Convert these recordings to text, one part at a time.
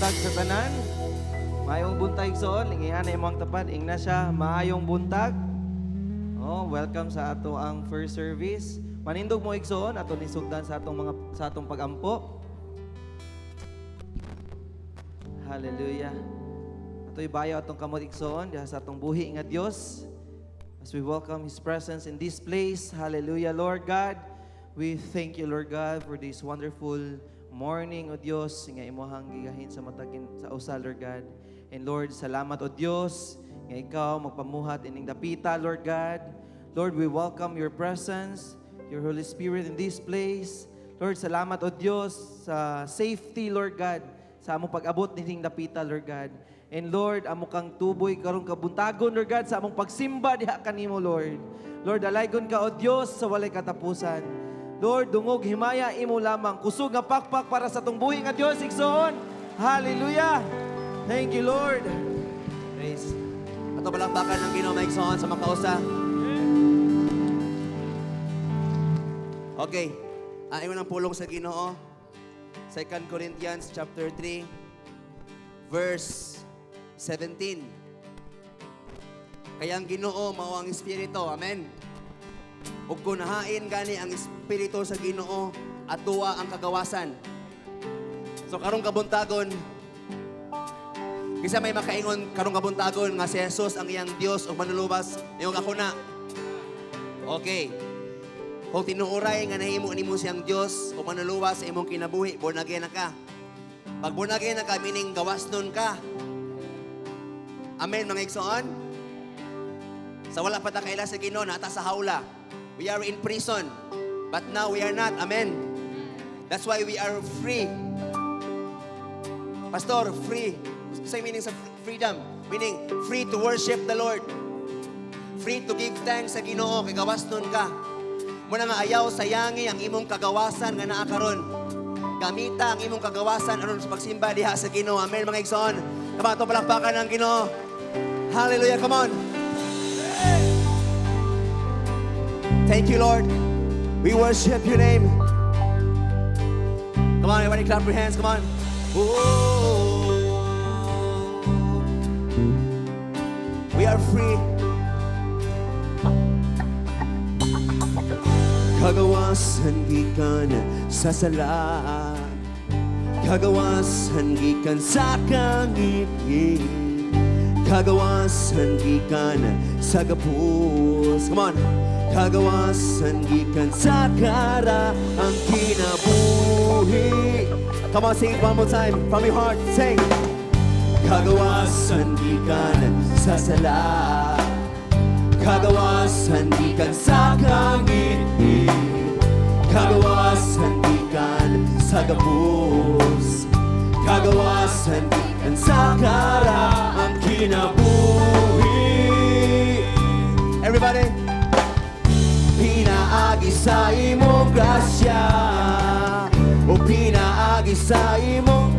Buntag sa tanan. Maayong buntag, igsoon, lingian na imong tapad, ingna siya, maayong buntag. Oh, welcome sa ato ang first service. Manindog mo, igsoon, ato ni sugdan sa atong mga sa atong pagampo. Hallelujah. Ato ibayo atong kamot, igsoon, diha sa atong buhi nga Dios. As we welcome His presence in this place. Hallelujah, Lord God. We thank you, Lord God, for this wonderful morning, O Dios, nga imuhang gigahin sa matagin sa usa, Lord God. And Lord, salamat, O Dios, nga ikaw magpamuhat ining dapita, Lord God. Lord, we welcome your presence, your Holy Spirit in this place. Lord, salamat, O Dios, sa safety, Lord God, sa among pag-abot nining dapita, Lord God. And Lord, amo kang tuboy karong kabuntagon, Lord God, sa among pagsimba diha kanimo, Lord. Lord, dalaygon ka, O Dios, sa walay katapusan. Lord, dungog himaya imo lamang. Kusog nga pakpak para sa atong buhi nga Dios, igsoon. Hallelujah. Thank you, Lord. Praise. Ato palakpakan ng Ginoo, mga igsoon, sa makausa. Okay. Ang ingon ang pulong sa Ginoo. 2 Corinthians chapter 3 verse 17. Kaya ang Ginoo mao ang espiritu. Amen. Ug kun hain gani ang espiritu sa Ginoo, atuwa ang kagawasan. So karong kabuntagon, kinsa may makaingon karong kabuntagon nga si Jesus ang iyang Dios ug manluluwas? Ingon ako na. Okay. Kung tinuoray nga nahimo nimo siyang Dios o manluluwas sa imong kinabuhi, born again na ka. Pag born again na ka, meaning gawas nun ka. Amen, mga igsoon? Sa wala pa ta kaila sa Ginoo, naa ta sa hawla. We are in prison. But now we are not. Amen. That's why we are free. Pastor, free. Sa meaning sa freedom? Meaning, free to worship the Lord. Free to give thanks sa Ginoo kay gawas nun ka. Muna nga ayaw sayangi ang imong kagawasan nga naa karon. Gamita ang imong kagawasan aron sa pagsimba diha sa Ginoo. Amen, mga igsoon. Come on, palakpakan ang Ginoo. Hallelujah, come on. Thank you, Lord. We worship your name. Come on, everybody clap your hands. Come on. Oh. We are free. Kagawasan gikan sa sala, kagawasan gikan sa kangitngit, kagawasan gikan sa gapos. Come on. Kagawasan gikan sa karaang kinabuhi. Come on, sing it one more time from your heart. Sing. Kagawasan gikan sa sala, kagawasan gikan sa kangitngit, kagawasan gikan sa gapos, kagawasan gikan sa karaang kinabuhi. Everybody. Pinaagi sa imong grasya o pinaagi sa imong.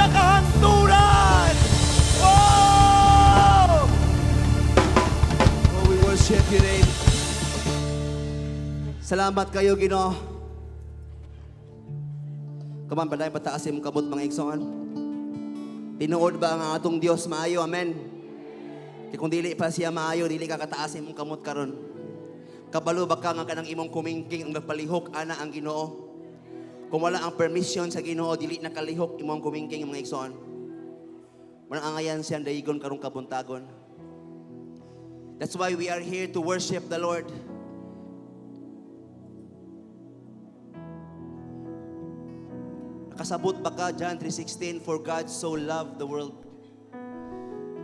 Sa kahangturan! Oh! Oh, we worship your name. Salamat kayo, Ginoo. Come on, balay pataas imong kamot, mga igsoon. Tinuod ba ang atong Dios maayo? Amen. Kay kung dili pa siya maayo, dili ka kataas imong kamot karon. Kabalo ba ka nga kanang imong kumingking ang nagpalihok ana ang Ginoo? Kung wala ang permission sa Ginoo, dili nakalihok imong kumingking, mga igsoon. Walang angayan siyang daigon karong kabuntagon. That's why we are here to worship the Lord. Nakasabot ba ka, John 3:16, "For God so loved the world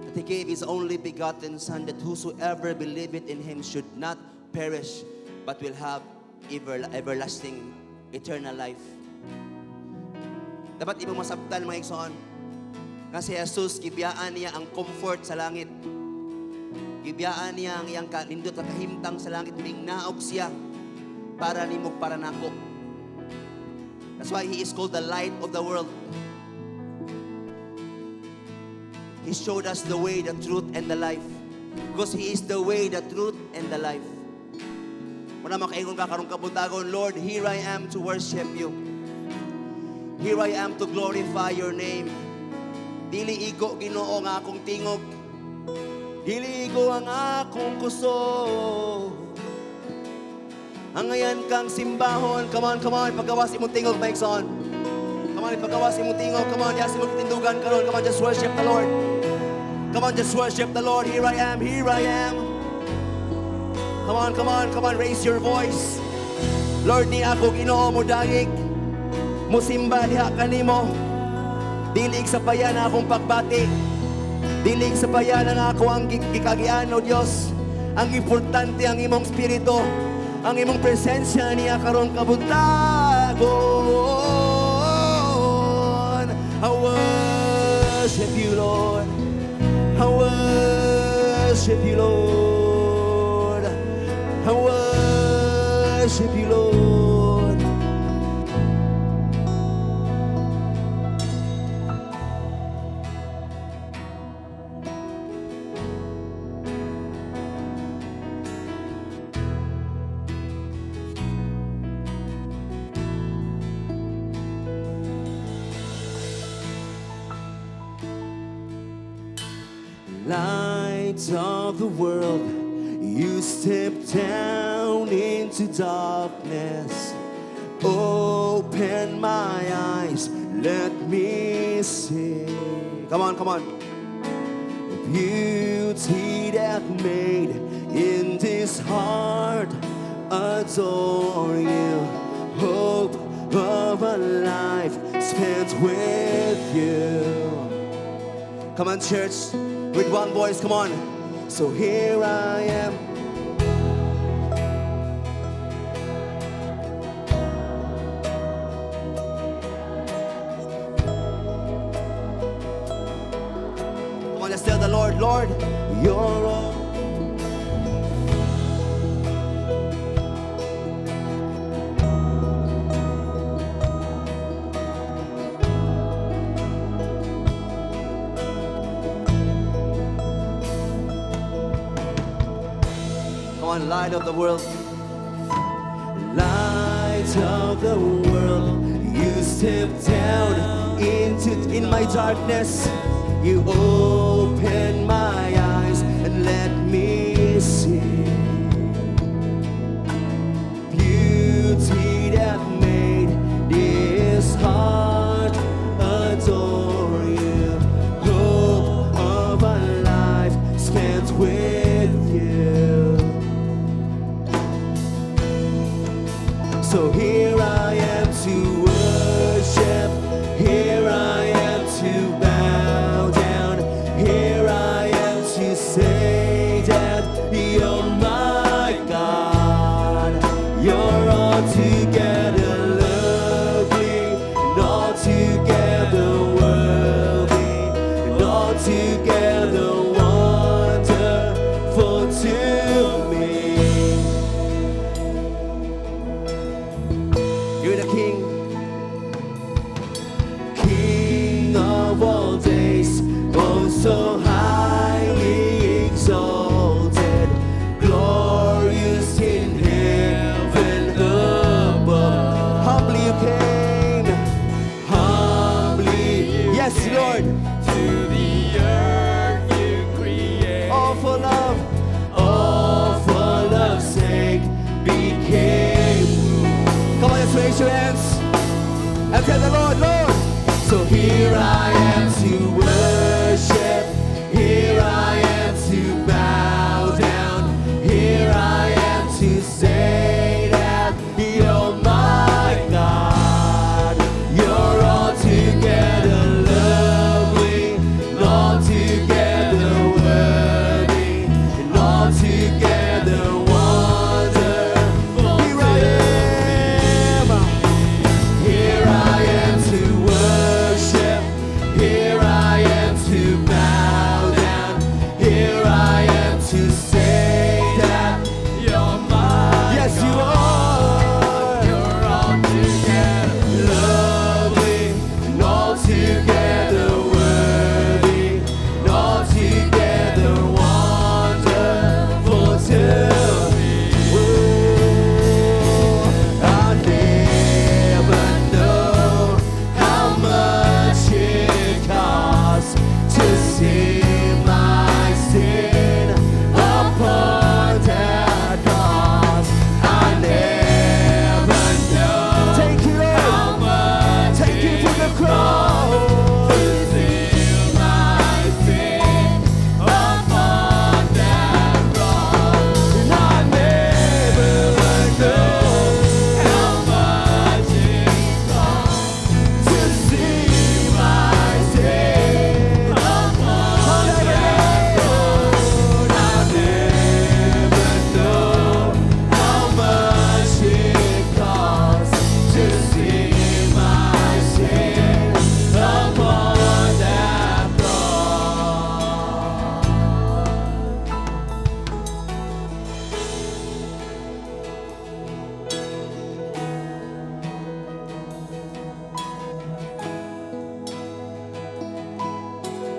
that He gave His only begotten Son, that whosoever believeth in Him should not perish, but will have everlasting, eternal life." Dapat imong masabtan, mga igsoon, kasi Jesus, gibiyaan niya ang comfort sa langit. Gibiyaan niya ang iyang kanindot at kahimtang sa langit. Mingnaog siya para nimo, para nako. That's why He is called the light of the world. He showed us the way, the truth, and the life. Because He is the way, the truth, and the life. Muna makaingon ka karong kabuntagon, "Lord, here I am to worship you. Here I am to glorify your name. Dili igo, Ginoo, nga akong tingog. Dili igo ang akong kusog. Angayan kang simbahon." Come on, come on. Pagawas imong tingog, mga igsoon. Come. Come on, ipagawas imong tingog. Come on, diha sa imong gitindugan karon. Come on, just worship the Lord. Come on, just worship the Lord. Here I am, here I am. Come on, come on, come on, raise your voice. Lord, ni ako Ginoo mo dayik. Musimba diha kanimo. Dili sapayan ang akong pagbati. Dili sapayan ang ako ang gikagian, O Dios. Ang importante ang imong spirito, ang imong presensya niya karon kabuntagon. I worship you, Lord. I worship you, Lord. I worship you, Lord. Light of the world, you step down into darkness. Open my eyes, let me see. Come on, come on. Beauty that made in this heart adore you. Hope of a life spent with you. Come on, church, with one voice, come on. So here I am. Come on, let's tell the Lord, "Lord, you're all." Come on, light of the world. Light of the world, you step down into in my darkness. You open my eyes and let me see beauty that made this heart adore you. Hope of a life spent with you. So here I am to worship. Here I am to bow down. Here I am to say that you're my God. You're altogether lovely, and altogether worthy, and altogether wonderful to me. You're the King, King of all days, oh so highly exalted, glorious in heaven above. Humbly you came, humbly, yes, Lord, To the earth you create. All for love's sake became. Come on, let's raise your hands and tell the Lord, "Lord." So here I am to worship. Here I am to bow down. Here I am to say that you're my God. You're altogether lovely, and altogether worthy, and altogether wonderful. Here I am. Here I am to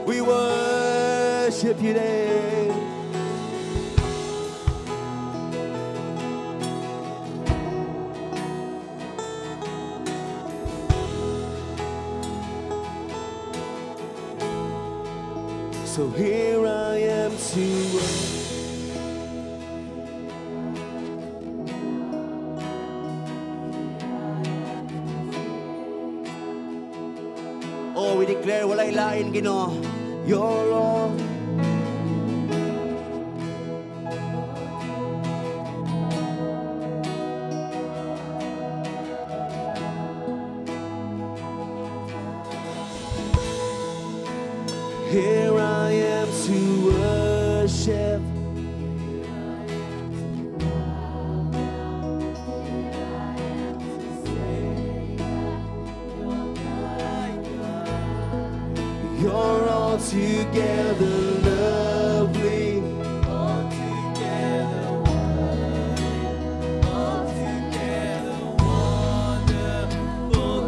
We worship you name. So here I am to worship. Oh, we declare walay lain, Ginoo. You're all. Here I am to worship. You're altogether lovely. Altogether worthy, altogether wonderful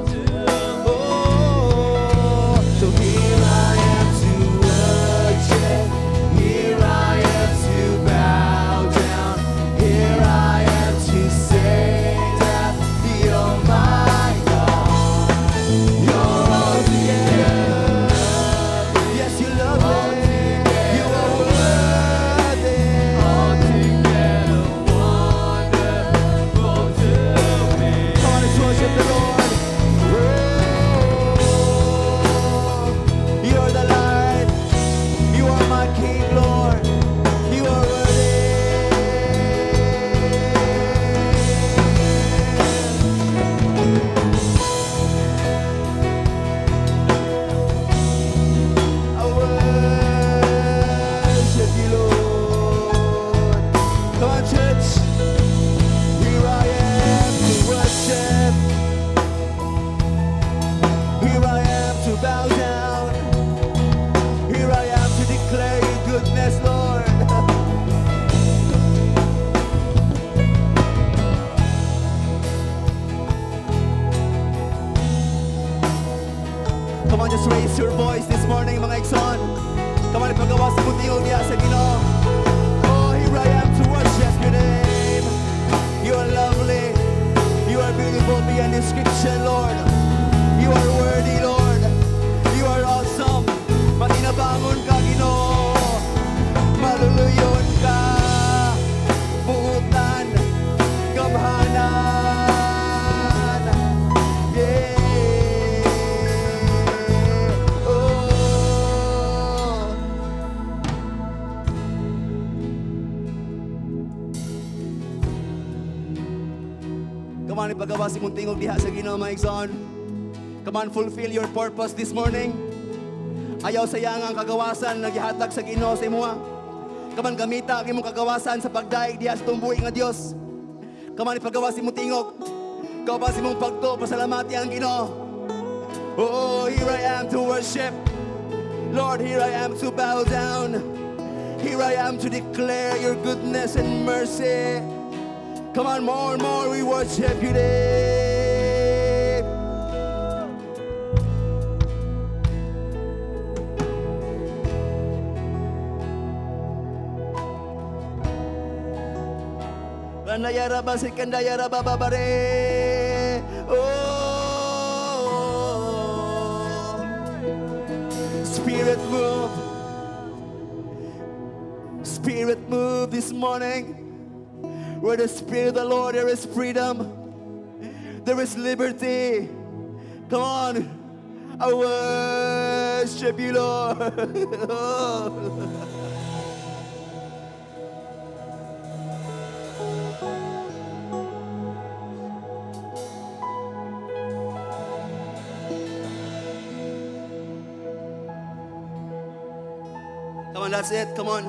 to me. Oh, so here I am to worship. Here I am to bow down. Here I am to say that you're my God. You're altogether. Yes, you love me. You are worthy. Altogether wonderful to me. Come on, let's worship the Lord. Oh, you're the light. You are my King, Lord. You are worthy. I worship you, Lord. Come on, church. Here I am to worship. Here I am to bow down. Here I am to declare your goodness, Lord. Come on, just raise your voice this morning, mga igsoon. Come on, ipagawas imong tingog diha sa Ginoo. Oh, here I am to worship your name. You are lovely. You are beautiful beyond description, Lord. You are worthy, Lord. You are awesome. Matinabangon ka, Ginoo. Maluluyon ka. Buutan. Gamhanan. Yeah. Oh. Come on, ipagawas imong tingog diha sa Ginoo, mga igsoon. Come on, fulfill your purpose this morning. Ayaw sayang ang kagawasan nga gihatag sa Ginoo sa imuha. Come on, gamita ang imong kagawasan sa pagdaig diha sa tumbuhi nga Dios. Come on, ipagawas imong tingog. Gawas imong pagtuo, pasalamati ang Ginoo. Oh, here I am to worship. Lord, here I am to bow down. Here I am to declare your goodness and mercy. Come on, more and more we worship you today. Kandaya raba si kandaya raba babare. Oh, Spirit, move. Spirit, move this morning. Where the Spirit of the Lord, there is freedom. There is liberty. Come on. I worship you, Lord. Come on, that's it. Come on.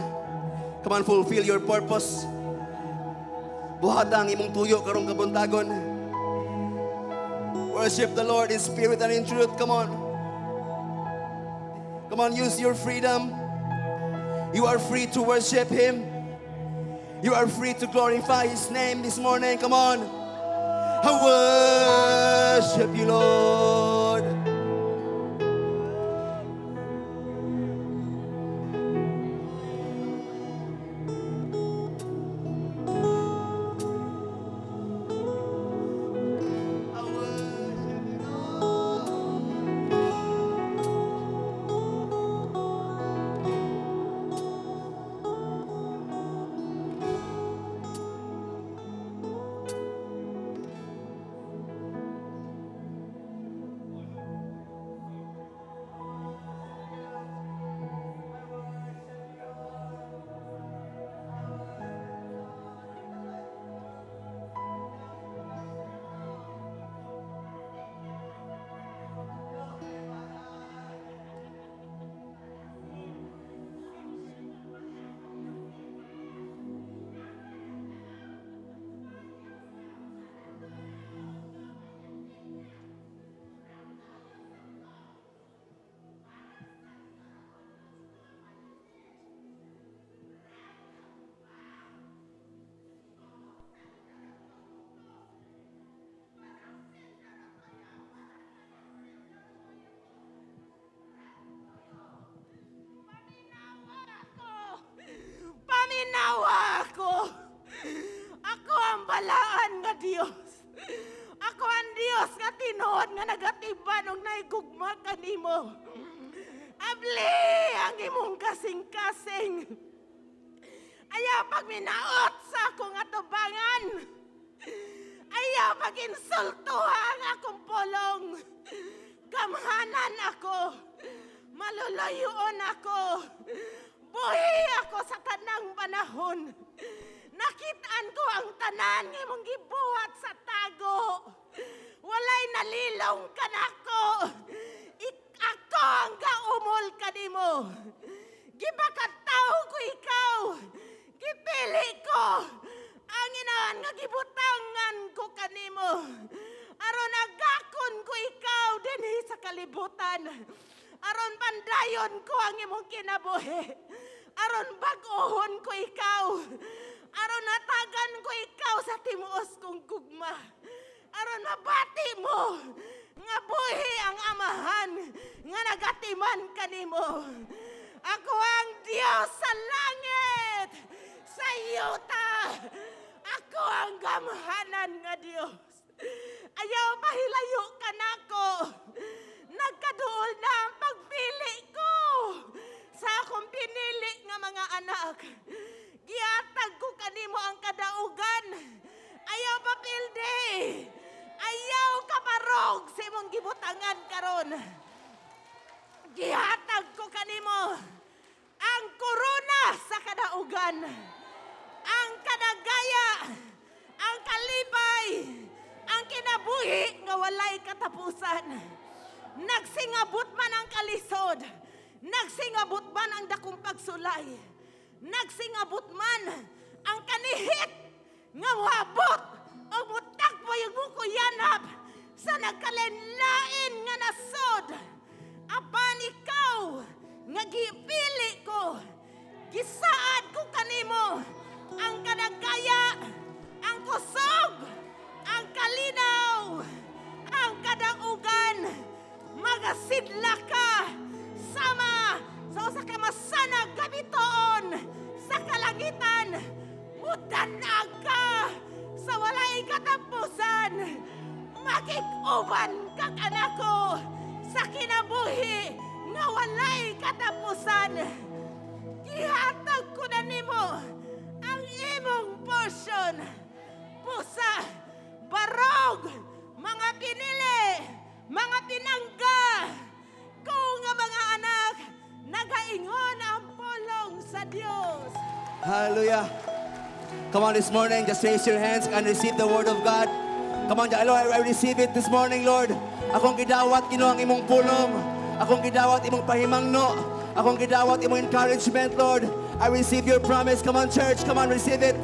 Come on, fulfill your purpose. Buhata ang imong tuyo karong kabuntagon. Worship the Lord in spirit and in truth. Come on. Come on, use your freedom. You are free to worship Him. You are free to glorify His name this morning. Come on. I worship you, Lord. Paminawa ako. Ako ang balaan nga Dios. Ako ang Dios nga tinuod nga nagatiman og nahigugma kanimo. Abli ang imong kasing-kasing. Ayaw pagminaot sa akong atubangan. Ayaw pag-insultuha ang akong pulong. Gamhanan ako. Malulayoon ako. Buhi ako sa tanang panahon. Nakitaan ko ang tanan nga imong gibuhat sa tago. Walay nalilong kanako. Ako ang gaumol kanimo. Gibakataw ko ikaw. Gipili ko ang inahan nga gibutangan ko kanimo. Aron agakon ko ikaw dinhi sa kalibutan. Aron bandayon ko ang imong kinabuhi. Aron bag-ohon ko ikaw. Aron hatagan ko ikaw sa timuos kong gugma. Aron mabati mo nga buhi ang amahan nga nagatiman kanimo. Ako ang Dios sa langit, sa yuta. Ako ang gamhanan nga Dios. Ayaw pahilayo ka nako. Nagkaduol na ang pagpili ko sa akong pinili nga mga anak. Giatag ko kanimo ang kadaugan. Ayaw papildi. Ayaw kabarog sa imong gibutangan karon. Gihatag ko kanimo ang korona sa kadaugan, ang kadagaya, ang kalipay, ang kinabuhi nga walay katapusan. Nagsingabot man ang kalisod, nagsingabot man ang dakong pagsulay, nagsingabot man ang kanihit nga moabot o mutakbo yung mukuyanap sa nagkalenlain nga nasod. Apan ikaw nga gipili ko, gisaad ko kanimo ang kadagaya, ang kusog, ang kalinaw, ang kadaugan. Magasidla ka sama sa usa ka masanag gabitoon sa kalangitan. Mudanag ka sa walay katapusan. Makig-uban ka kanako sa kinabuhi nga walay katapusan. Gihatag ko na nimo ang imong portion. Pusa, barog, mga pinili, mga pinangga. Kung nga mga anak, nagaingon ang pulong sa Dios. Hallelujah. Come on this morning, just raise your hands and receive the word of God. Come on, Lord, I receive it this morning, Lord. Akong gidawat Ginoo ang imong pulong. Akong gidawat imong pahimangno. Akong gidawat imong encouragement, Lord. I receive your promise. Come on, church. Come on, receive it.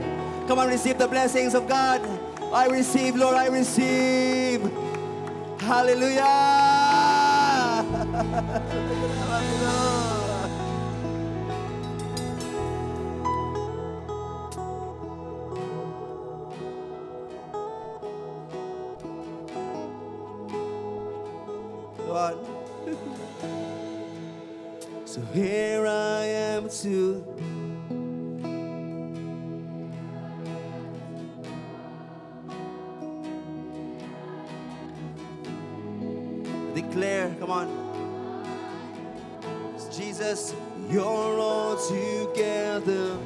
Come on, receive the blessings of God. I receive, Lord, I receive. Hallelujah. Go on. So here I am to declare, come on. Jesus, you're all together.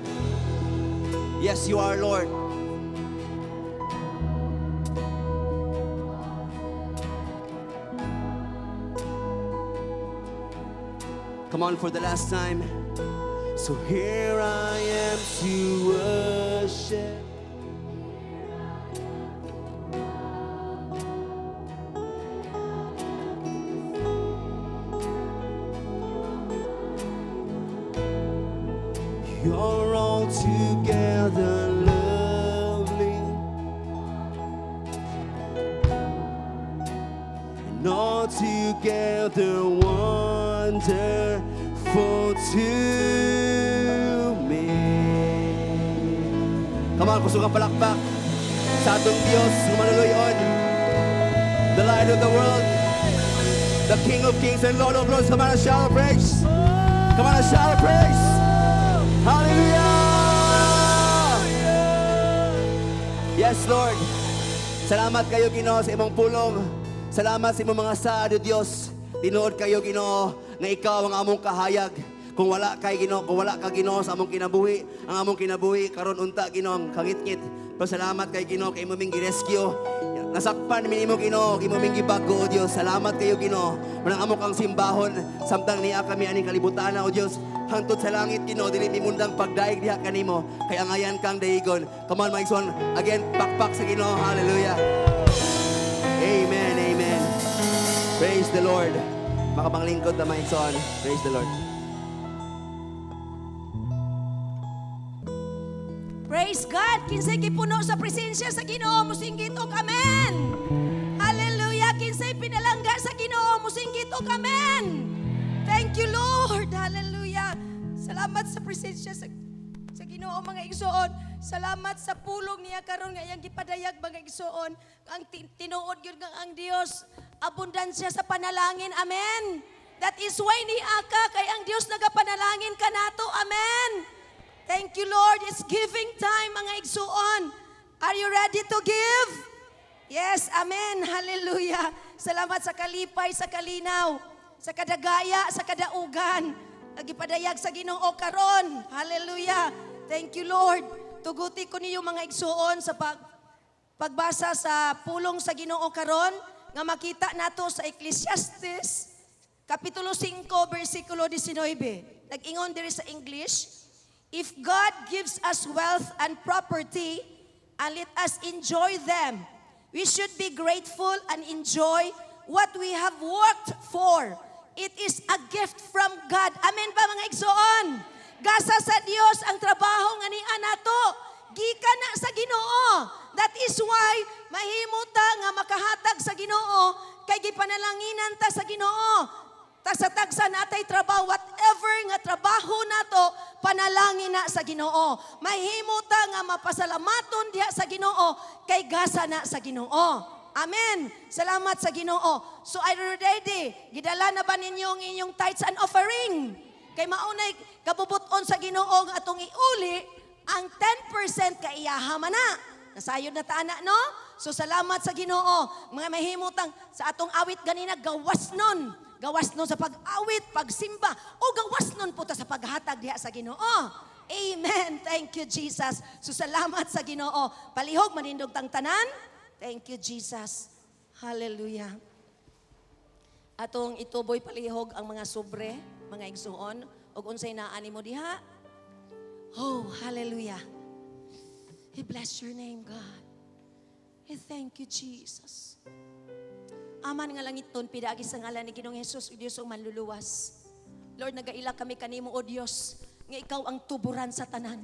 Yes, you are, Lord. Come on, for the last time. So here I am to worship. You're all together lovely and all together wonderful to me. Come on, kusog ang palakpak sa atong Diyos, maluluyon. The light of the world, the King of Kings and Lord of Lords. Come on and shout of praise. Come on and shout of praise. Hallelujah! Yes, Lord. Salamat kayo, Ginoo, sa imong pulong. Salamat sa imong mga saad, O Dios. Tinuod kayo, Ginoo, nga ikaw ang among kahayag. Kung wala kay Ginoo, kung wala ka, Ginoo, sa among kinabuhi, ang among kinabuhi karon unta, Ginoo, ang kangitngit. Pero salamat kay Ginoo kay imo ming gi-rescue. Nasakpan mi nimo, Ginoo, imo ming gibago, O Dios. Salamat kayo, Ginoo. Manang amo kang simbahon samtang niya kami aning kalibutan, O Dios. Hangtod sa langit, Ginoo, dili mi mundang pagdaig diha kanimo kay angayan kang daigon. Come on, mga igsoon. Again, pakpak sa Ginoo. Hallelujah. Amen, amen. Praise the Lord. Makapanglingkod na, mga igsoon. Praise the Lord. Praise God! Kinsay gipuno sa presensya sa Ginoo, musinggit og amen. Hallelujah! Kinsay pinalangga sa Ginoo, musinggit og amen. Thank you, Lord. Hallelujah. Salamat sa presensya sa Ginoo, mga igsoon. Salamat sa pulong niya karon nga iyang gipadayag, mga igsoon. Ang tinuod gyud nga ang Dios abundansya sa panalangin. Amen. That is why ni aka kay ang Dios nagapanalangin kanato. Amen. Thank you, Lord. It's giving time, mga igsuon. Are you ready to give? Yes, amen. Hallelujah. Salamat sa kalipay, sa kalinaw, sa kadagaya, sa kadaugan. Nagipadayag sa Ginoo karon. Hallelujah. Thank you, Lord. Tuguti ko niyo, mga igsuon, sa pagbasa sa pulong sa Ginoo karon nga makita nato sa Ecclesiastes Kapitulo 5, versikulo 19. Nag-ingon diri sa English, "If God gives us wealth and property, and let us enjoy them, we should be grateful and enjoy what we have worked for. It is a gift from God." Amen ba, mga igsoon? Gasa sa Dios ang trabaho nga niya nato. Gikan na sa Ginoo. That is why mahimo ta nga makahatag sa Ginoo kay gipanalanginan ta sa Ginoo. Tagsa-tagsa natay trabaho, whatever nga trabaho nato, panalangin na sa Ginoo. Mahimo ta nga mapasalamaton diha sa Ginoo kay gasa na sa Ginoo. Amen. Salamat sa Ginoo. So are you ready? Gidala na ba ninyo ang inyong tithes and offering? Kay maunay kabubuton sa Ginoo nga atong iuli ang 10% kay iyaha man na. Nasayod na ta ana, no? So salamat sa Ginoo. Mga mahimutang sa atong awit ganina, gawas nun. Gawas nun sa pag-awit, pagsimba, o gawas nun po ta sa paghatag diha sa Ginoo. Amen. Thank you, Jesus. So salamat sa Ginoo. Palihog manindog tang tanan. Thank you, Jesus. Hallelujah. Atong ituboy palihog ang mga sobre, mga igsuon, ug unsay naa nimo diha. Oh, hallelujah. He bless your name, God. He thank you, Jesus. Aman nga langiton, pinaagi sa ngalan ni Ginoong Jesus, O Diyos ang manluluwas. Lord, nagaila kami kanimo, O Diyos, nga ikaw ang tuburan sa tanan.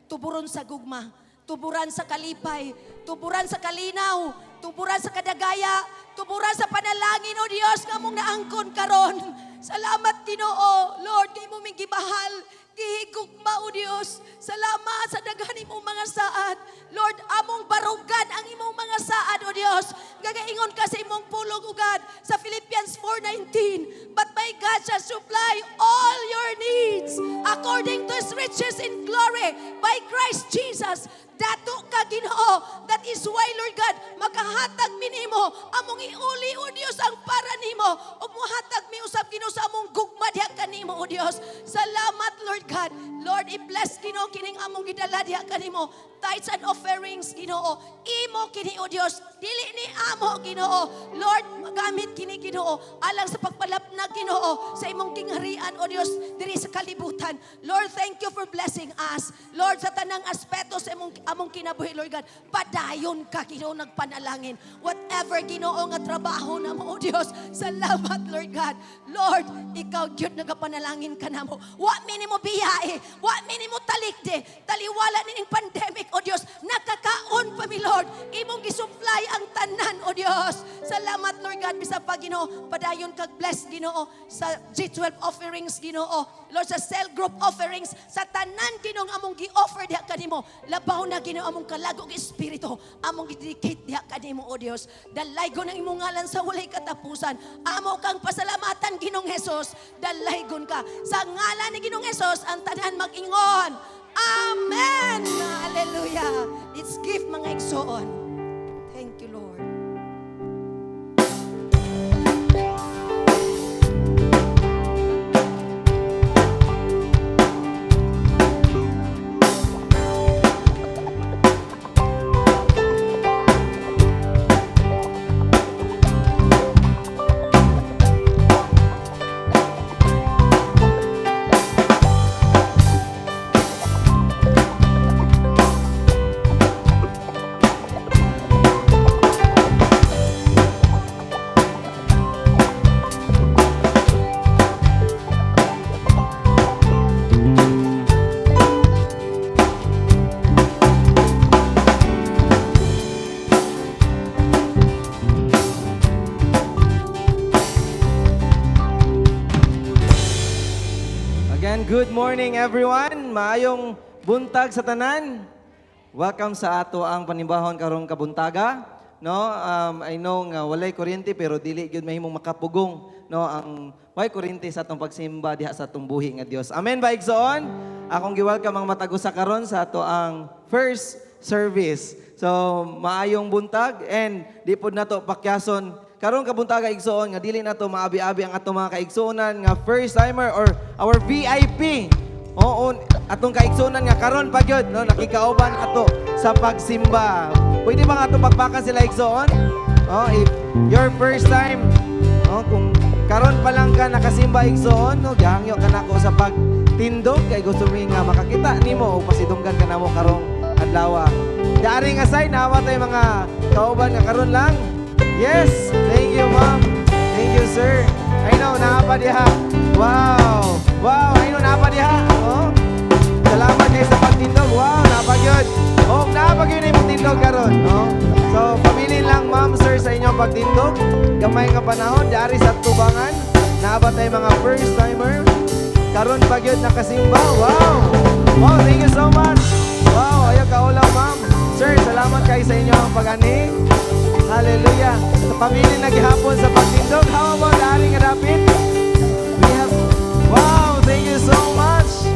Tuburon sa gugma, tuburan sa kalipay, tuburan sa kalinaw, tuburan sa kadagaya, tuburan sa panalangin, O Diyos, nga among naangkon karon. Salamat, Ginoo. Lord, kay mo ming gibahal, gihigugma, O Diyos. Salamat sa daghan imong mga saad. Lord, among barugan ang imong mga saad, O Diyos. Gagaingon ka sa imong pulong, O God, sa Philippians 4:19. "But my God shall supply all your needs according to His riches in glory by Christ Jesus." Dato ka, Ginoo. That is why, Lord God, makahatag mi nimo, among iuli, O Dios, ang para nimo. Ug muhatag mi usab, Ginoo, sa among gugma diha kanimo, O Dios. Salamat, Lord God. Lord, i-bless, Ginoo, kining among gidala diha kanimo. Tithes and offerings, Ginoo. Imo kini, O Dios. Dili ni amo, Ginoo. Lord, magamit kini, Ginoo, alang sa pagpalapnag, Ginoo, sa imong kingharian, O Dios, diri sa kalibutan. Lord, thank you for blessing us. Lord, sa tanang aspeto sa imong among kinabuhi, Lord God, padayon ka, Ginoo, nagpanalangin. Whatever, Ginoo, nga trabaho na mo, O Dios, salamat, Lord God. Lord, ikaw gyud nagapanalangin ka namo. Wa mi nimo biyahe, wa mi nimo talikde, taliwala nining pandemic, O Dios, nakakaon pa mi, Lord. Imong gisupply ang tanan, O Dios. Salamat, Lord God, bisan pa, Ginoo, padayon kag bless, Ginoo, sa G12 offerings, Ginoo. Lord, sa cell group offerings, sa tanan, Ginoo, nga among gi-offer diha kanimo. Labaw na, Ginoo, among kalag ug espiritu, among gi-dedicate diha kanimo, O Dios. Dalaygon ang imong ngalan sa walay katapusan. Amo kang pasalamatan, Ginoong Jesus. Dalaygon ka. Sa ngalan ni Ginoong Jesus, ang tanan mag-ingon. Amen! Hallelujah! Let's give, mga igsoon. Thank you, Lord. Again, good morning, everyone. Maayong buntag sa tanan. Welcome sa ato ang panimbahon karong kabuntaga. No, I know nga walay kuryente pero dili gyud mahimong makapugong, no, ang way kuryente sa atong pagsimba diha sa atong buhi nga Dios. Amen ba, igsoon? Akong gi-welcome ang matag usa karon sa ato ang first service. So maayong buntag and di pod nato pakyason karong kabuntaga, igsoon, nga dili nato maabi-abi ang atong mga kaigsuonan nga first timer or our VIP. Oo, atong kaigsuonan nga karon pa gyud, no, nakikauban ato sa pagsimba. Pwede ba nga ato pakpakan sila, igsoon? Oh, if your first time, no, kung karon pa lang ka nakasimba, igsoon, no, gihangyo ka nako sa pagtindog kay gusto mi nga makakita nimo o pasidunggan ka namo karong adlaw. Daring aside, nawa tayo mga kauban nga karon lang. Yes, thank you, ma'am. Thank you, sir. I know, naa pa diha. Wow. Wow, I know, naa pa diha. Oh. Salamat kayo sa pagtindog. Wow, naa pa gyud. Oh, naa pa gyud imong tindog karon, no? So, pabilin lang, ma'am, sir, sa inyong pagtindog. Gamay nga panahon, dari sa tubangan. Naa ba tayo mga first timer? Karon pa gyud nakasimba. Wow. Wow, thank you so much. Wow, ayaw kaulaw, ma'am. Sir, salamat kayo sa inyong pag-ani. Hallelujah. Sa pamilya na gihapon sa pagtindog. How about ari nga dapit? We have, wow, thank you so much.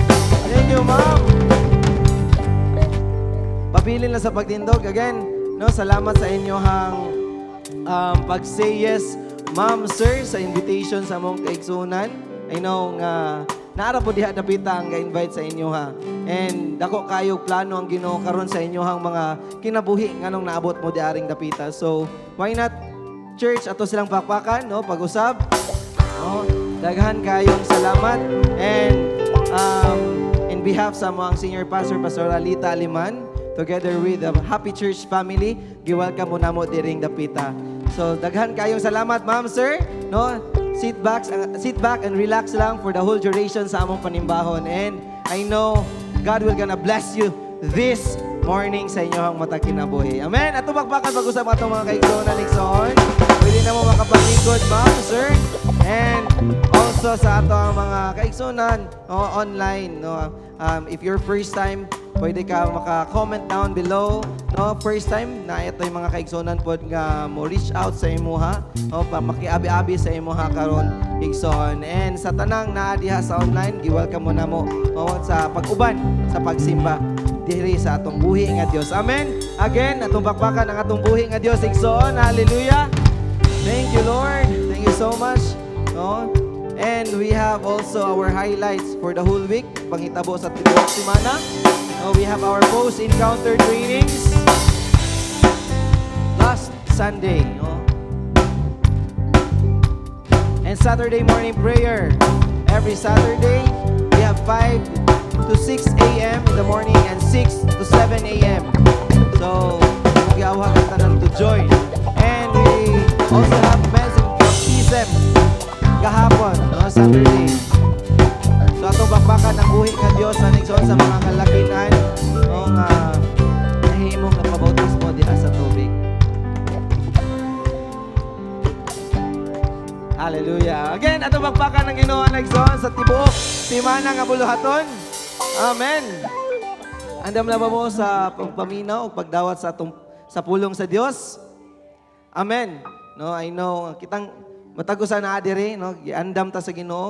Thank you, ma'am. Pabilin lang sa pagtindog. Again, no, salamat sa inyong pag-say yes, ma'am, sir, sa invitation sa among kaigsunan. I know nga naara po diha dapita ang ga-invite sa inyo ha. And dako kayo plano ang Ginoo karon sa inyohang mga kinabuhi nganong naabot mo diaring dapita. So, why not, church, ato silang pakpakan, no, pag-usab. No? Daghan kayong salamat and in behalf sa mga senior pastor, Pastor Alita Aliman, together with the Happy Church family, gi-welcome mo namo diring dapita. So daghan kayong salamat, ma'am, sir, no? Sit back and relax lang for the whole duration sa among panimbahon and I know God will gonna bless you this morning sa inyong matag kinabuhi. Amen. Ato bakbakan pag-usap atong mga kaigsoon igsoon. Pwede na mo makapaglingkod, ma'am, sir. And also sa ato ang mga kaigsunan, no, online, no. If your first time, pwede ka maka-comment down below, no? First time na ito yung mga kaigsunan pod nga mo reach out sa imuha, no, pa makiabi-abi sa imuha karon, igsoon. And sa tanang naa diha sa online, gi-welcome mo namo, no, sa pag-uban sa pagsimba diri sa atong buhi nga Dios. Amen. Again, atong bakbakan ang atong buhi nga Dios, igsoon. Hallelujah. Thank you, Lord. Thank you so much. No? And we have also our highlights for the whole week. Pangitabo sa tibuok semana. No, we have our post-encounter trainings last Sunday. No? And Saturday morning prayer. Every Saturday, we have 5 to 6 a.m. in the morning and 6 to 7 a.m. So, magiawhag ang tanan to join. And we also have men's baptism gahapon, no, Saturday. So atong bakbakan ang buhi nga Dios sa igsoon sa mga kalakinan, no, nga nahimo nga pabautismo diha sa tubig. Hallelujah. Again, atong bakbakan ang Ginoo, igsoon, sa tibuok simana nga buluhaton. Amen. Andam na ba mo sa pagpaminaw o pagdawat sa atong sa pulong sa Dios? Amen. No, I know kitang Matag usa naa diri, no, giandam ta sa Ginoo,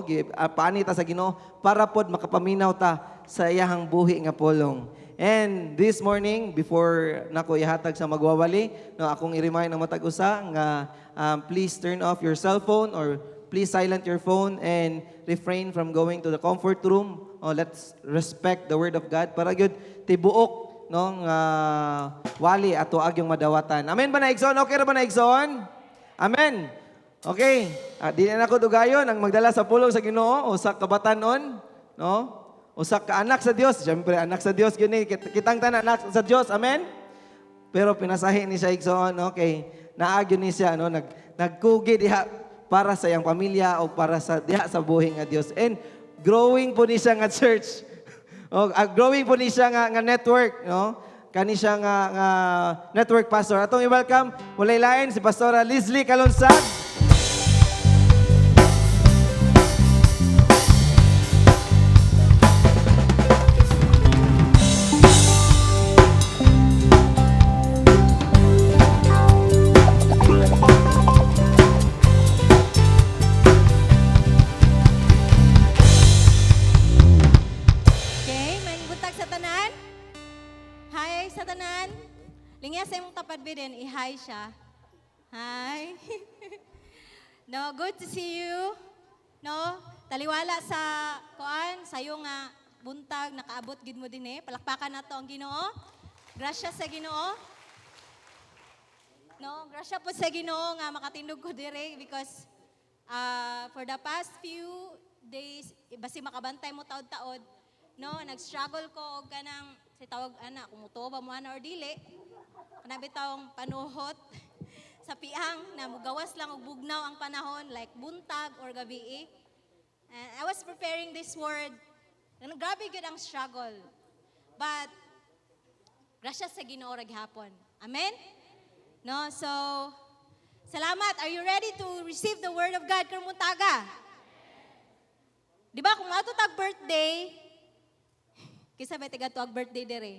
paani ta sa Ginoo para pod makapaminaw ta sa iyahang buhi nga pulong. And this morning, before nako ihatag sa magwawali, no, akong i-remind ang matag usa nga please turn off your cell phone or please silent your phone and refrain from going to the comfort room. Oh, let's respect the word of God para gyud tibuok, no, nga wali ato agyong madawatan. Amen ba na, igsoon? Okay ra ba na, igsoon? Amen. Okay. Di na nako dugayon ang magdala sa pulong sa Ginoo usa ka batanon, no? Usa ka anak sa Dios. Siyempre anak sa Dios gyud ni kitang tanan anak sa Dios. Amen. Pero pinasahi ni siya, igsoon, okay. Naa gyud ni siya, no, nagkugi diha para sa iyang pamilya o para sa diha sa buhi nga Dios. And growing po ni siya nga church. O, growing po ni siya nga network, no? Kani siya nga network pastor. Atong i-welcome walay lain si Pastora Leslie Calonsag. Okay, may buntag sa tanan. Hi sa tanan. Lingya sa imong tapad din, i-hi siya. Hi. No, good to see you. No, taliwala sa kuan, sayo nga buntag nakaabot gid mo din eh. Palakpakan nato ang Ginoo. Grasya sa Ginoo. No, grasya po sa Ginoo nga makatindog ko dire because for the past few days, basi makabantay mo taod-taod, no, nag-struggle ko og kanang si tawag ana, kung mutuo ba mo ana or dili. Kana bitawng panuhot sa piang na mugawas lang og bugnaw ang panahon like buntag or gabi. And I was preparing this word. And grabe gyud ang struggle. But grasya sa Ginoo ra gihapon. Amen? No, so salamat. Are you ready to receive the word of God karong buntaga? Di ba kung ato tag birthday, kinsa ba taga tuag birthday dire?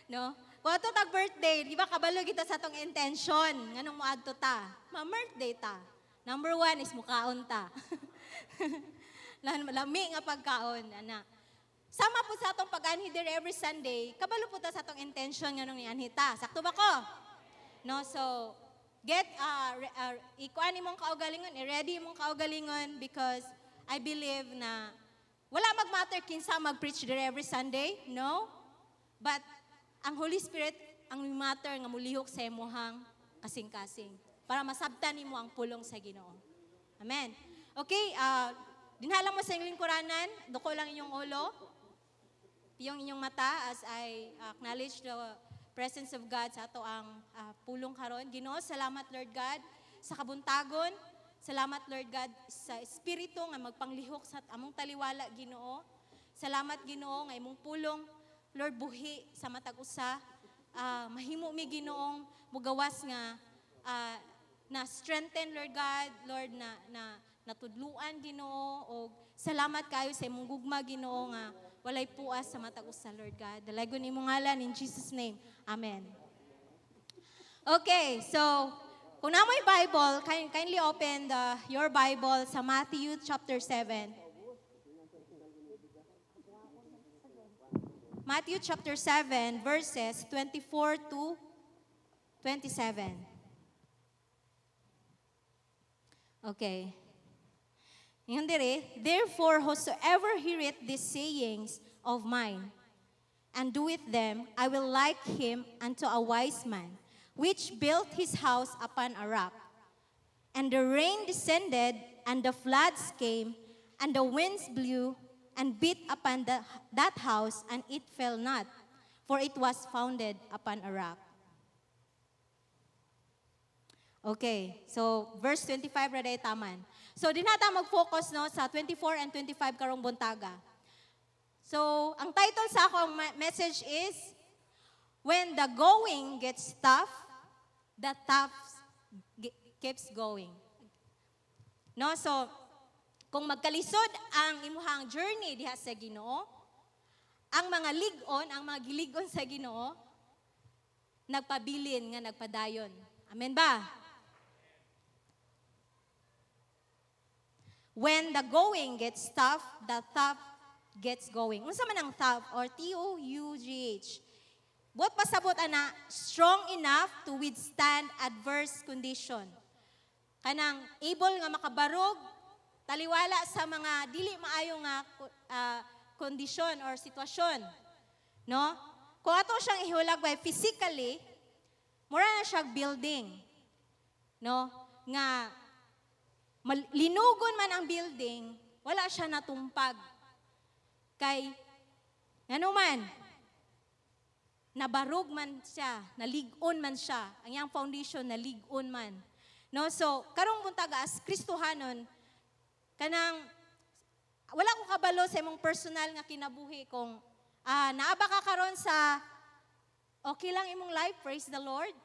No? Kung ato tag birthday, di ba kabalo kita sa atong intention nganong moadto ta? Ma-birthday ta. Number one is mukaon ta. Lami nga pagkaon, ana. Sama po sa atong pag-anhi dire every Sunday, kabalo po ta sa atong intention nganong nianhi ta. Sakto ba ko? No, so get ikuan imong kaugalingon, i-ready imong kaugalingon because I believe na wala mag-matter kinsa mag-preach dire every Sunday, no? But ang Holy Spirit ang matter nga mulihok sa imuhang kasing-kasing para masabtan nimo ang pulong sa Ginoo. Amen. Okay, dinha lang mo sa inyong lingkuranan, duko lang inyong ulo, yung inyong mata as I acknowledge the presence of God sa ato ang pulong karon. Ginoo, salamat Lord God sa kabuntagon. Salamat Lord God sa espiritu nga magpanglihok sa among taliwala, Ginoo. Salamat Ginoo nga imong pulong Lord buhi sa matag usa. Mahimo mi Ginoong mugawas nga na strengthen Lord God, Lord na natudluan Ginoo og salamat kayo sa imong gugma Ginoo nga walay puas sa matag usa Lord God. Dalaygon imong ngalan in Jesus name. Amen. Okay, so kung naa mo'y Bible, kindly open your Bible sa Matthew chapter 7. Matthew chapter 7 verses 24 to 27. Okay. Ingon dire, "Therefore, whosoever heareth these sayings of mine and doeth them, I will like him unto a wise man, which built his house upon a rock. And the rain descended, and the floods came, and the winds blew, and beat upon that house, and it fell not, for it was founded upon a rock." Okay, so verse 25 ra day taman. So di na ta mag-focus, no, sa 24 and 25 karong buntaga. So, ang title sa akong message is "When the Going Gets Tough, the Tough Keeps Going." No, so kung magkalisod ang imuhang journey diha sa Ginoo, ang mga lig-on, ang mga gilig-on sa Ginoo, nagpabilin nga nagpadayon. Amen ba? When the going gets tough, the tough gets going. Unsa man ang tough or tough? Buot pasabot ana, strong enough to withstand adverse condition. Kanang able nga makabarog taliwala sa mga dili maayo nga kondisyon or sitwasyon. No? Kung ato siyang ihulagway physically, mura na siya building. No? Nga linugon man ang building, wala siya natumpag. Kay ngano man, nabarog man siya, nalig-on man siya. Ang iyang foundation, nalig-on man. No? So, karong buntag as Kristohanon, kanang wala ko kabalo sa imong personal nga kinabuhi kung naa ba ka karon sa okay lang imong life, praise the Lord.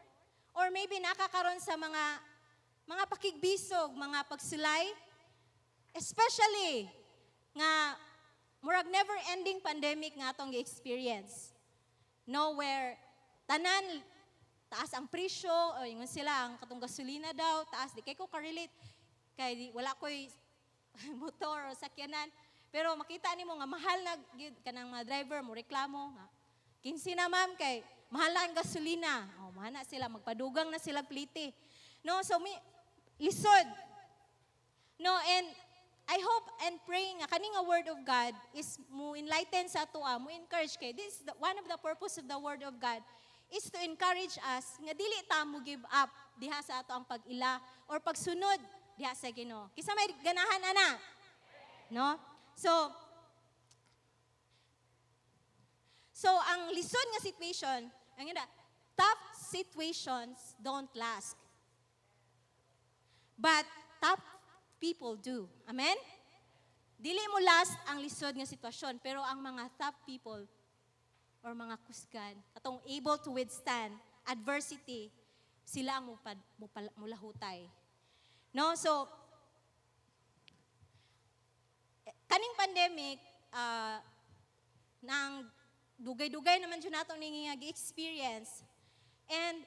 Or maybe naa ka karon sa mga pakigbisog, mga pagsulay, especially nga murag never-ending pandemic nga atong gi-experience. No, where tanan taas ang presyo, o ingon sila ang katong gasolina daw, taas. Di kay ko ka-relate kay di, wala ko'y motor o sakyanan. Pero makita nimo nga mahal na gyud, kanang mga driver mo reklamo nga 15 na, ma'am, kay mahal na ang gasolina. Oh, mahal na sila, magpadugang na sila plite. No, so mi lisod. No, and I hope and pray nga kani nga word of God is mo enlighten sa atoa, mo encourage kay this is one of the purpose of the word of God is to encourage us nga dili ta mo give up diha sa ato ang pag-ila or pagsunod diha sa Ginoo. Kinsa may ganahan ana? No? So ang lisod nga situation, ang ina, tough situations don't last. But tough people do. Amen? Dili mo last ang lisod nga sitwasyon, pero ang mga tough people or mga kusgan, katong able to withstand adversity, sila ang mulahutay. No? So, kaning pandemic, nang dugay-dugay naman jud nato ning nga gi-experience. And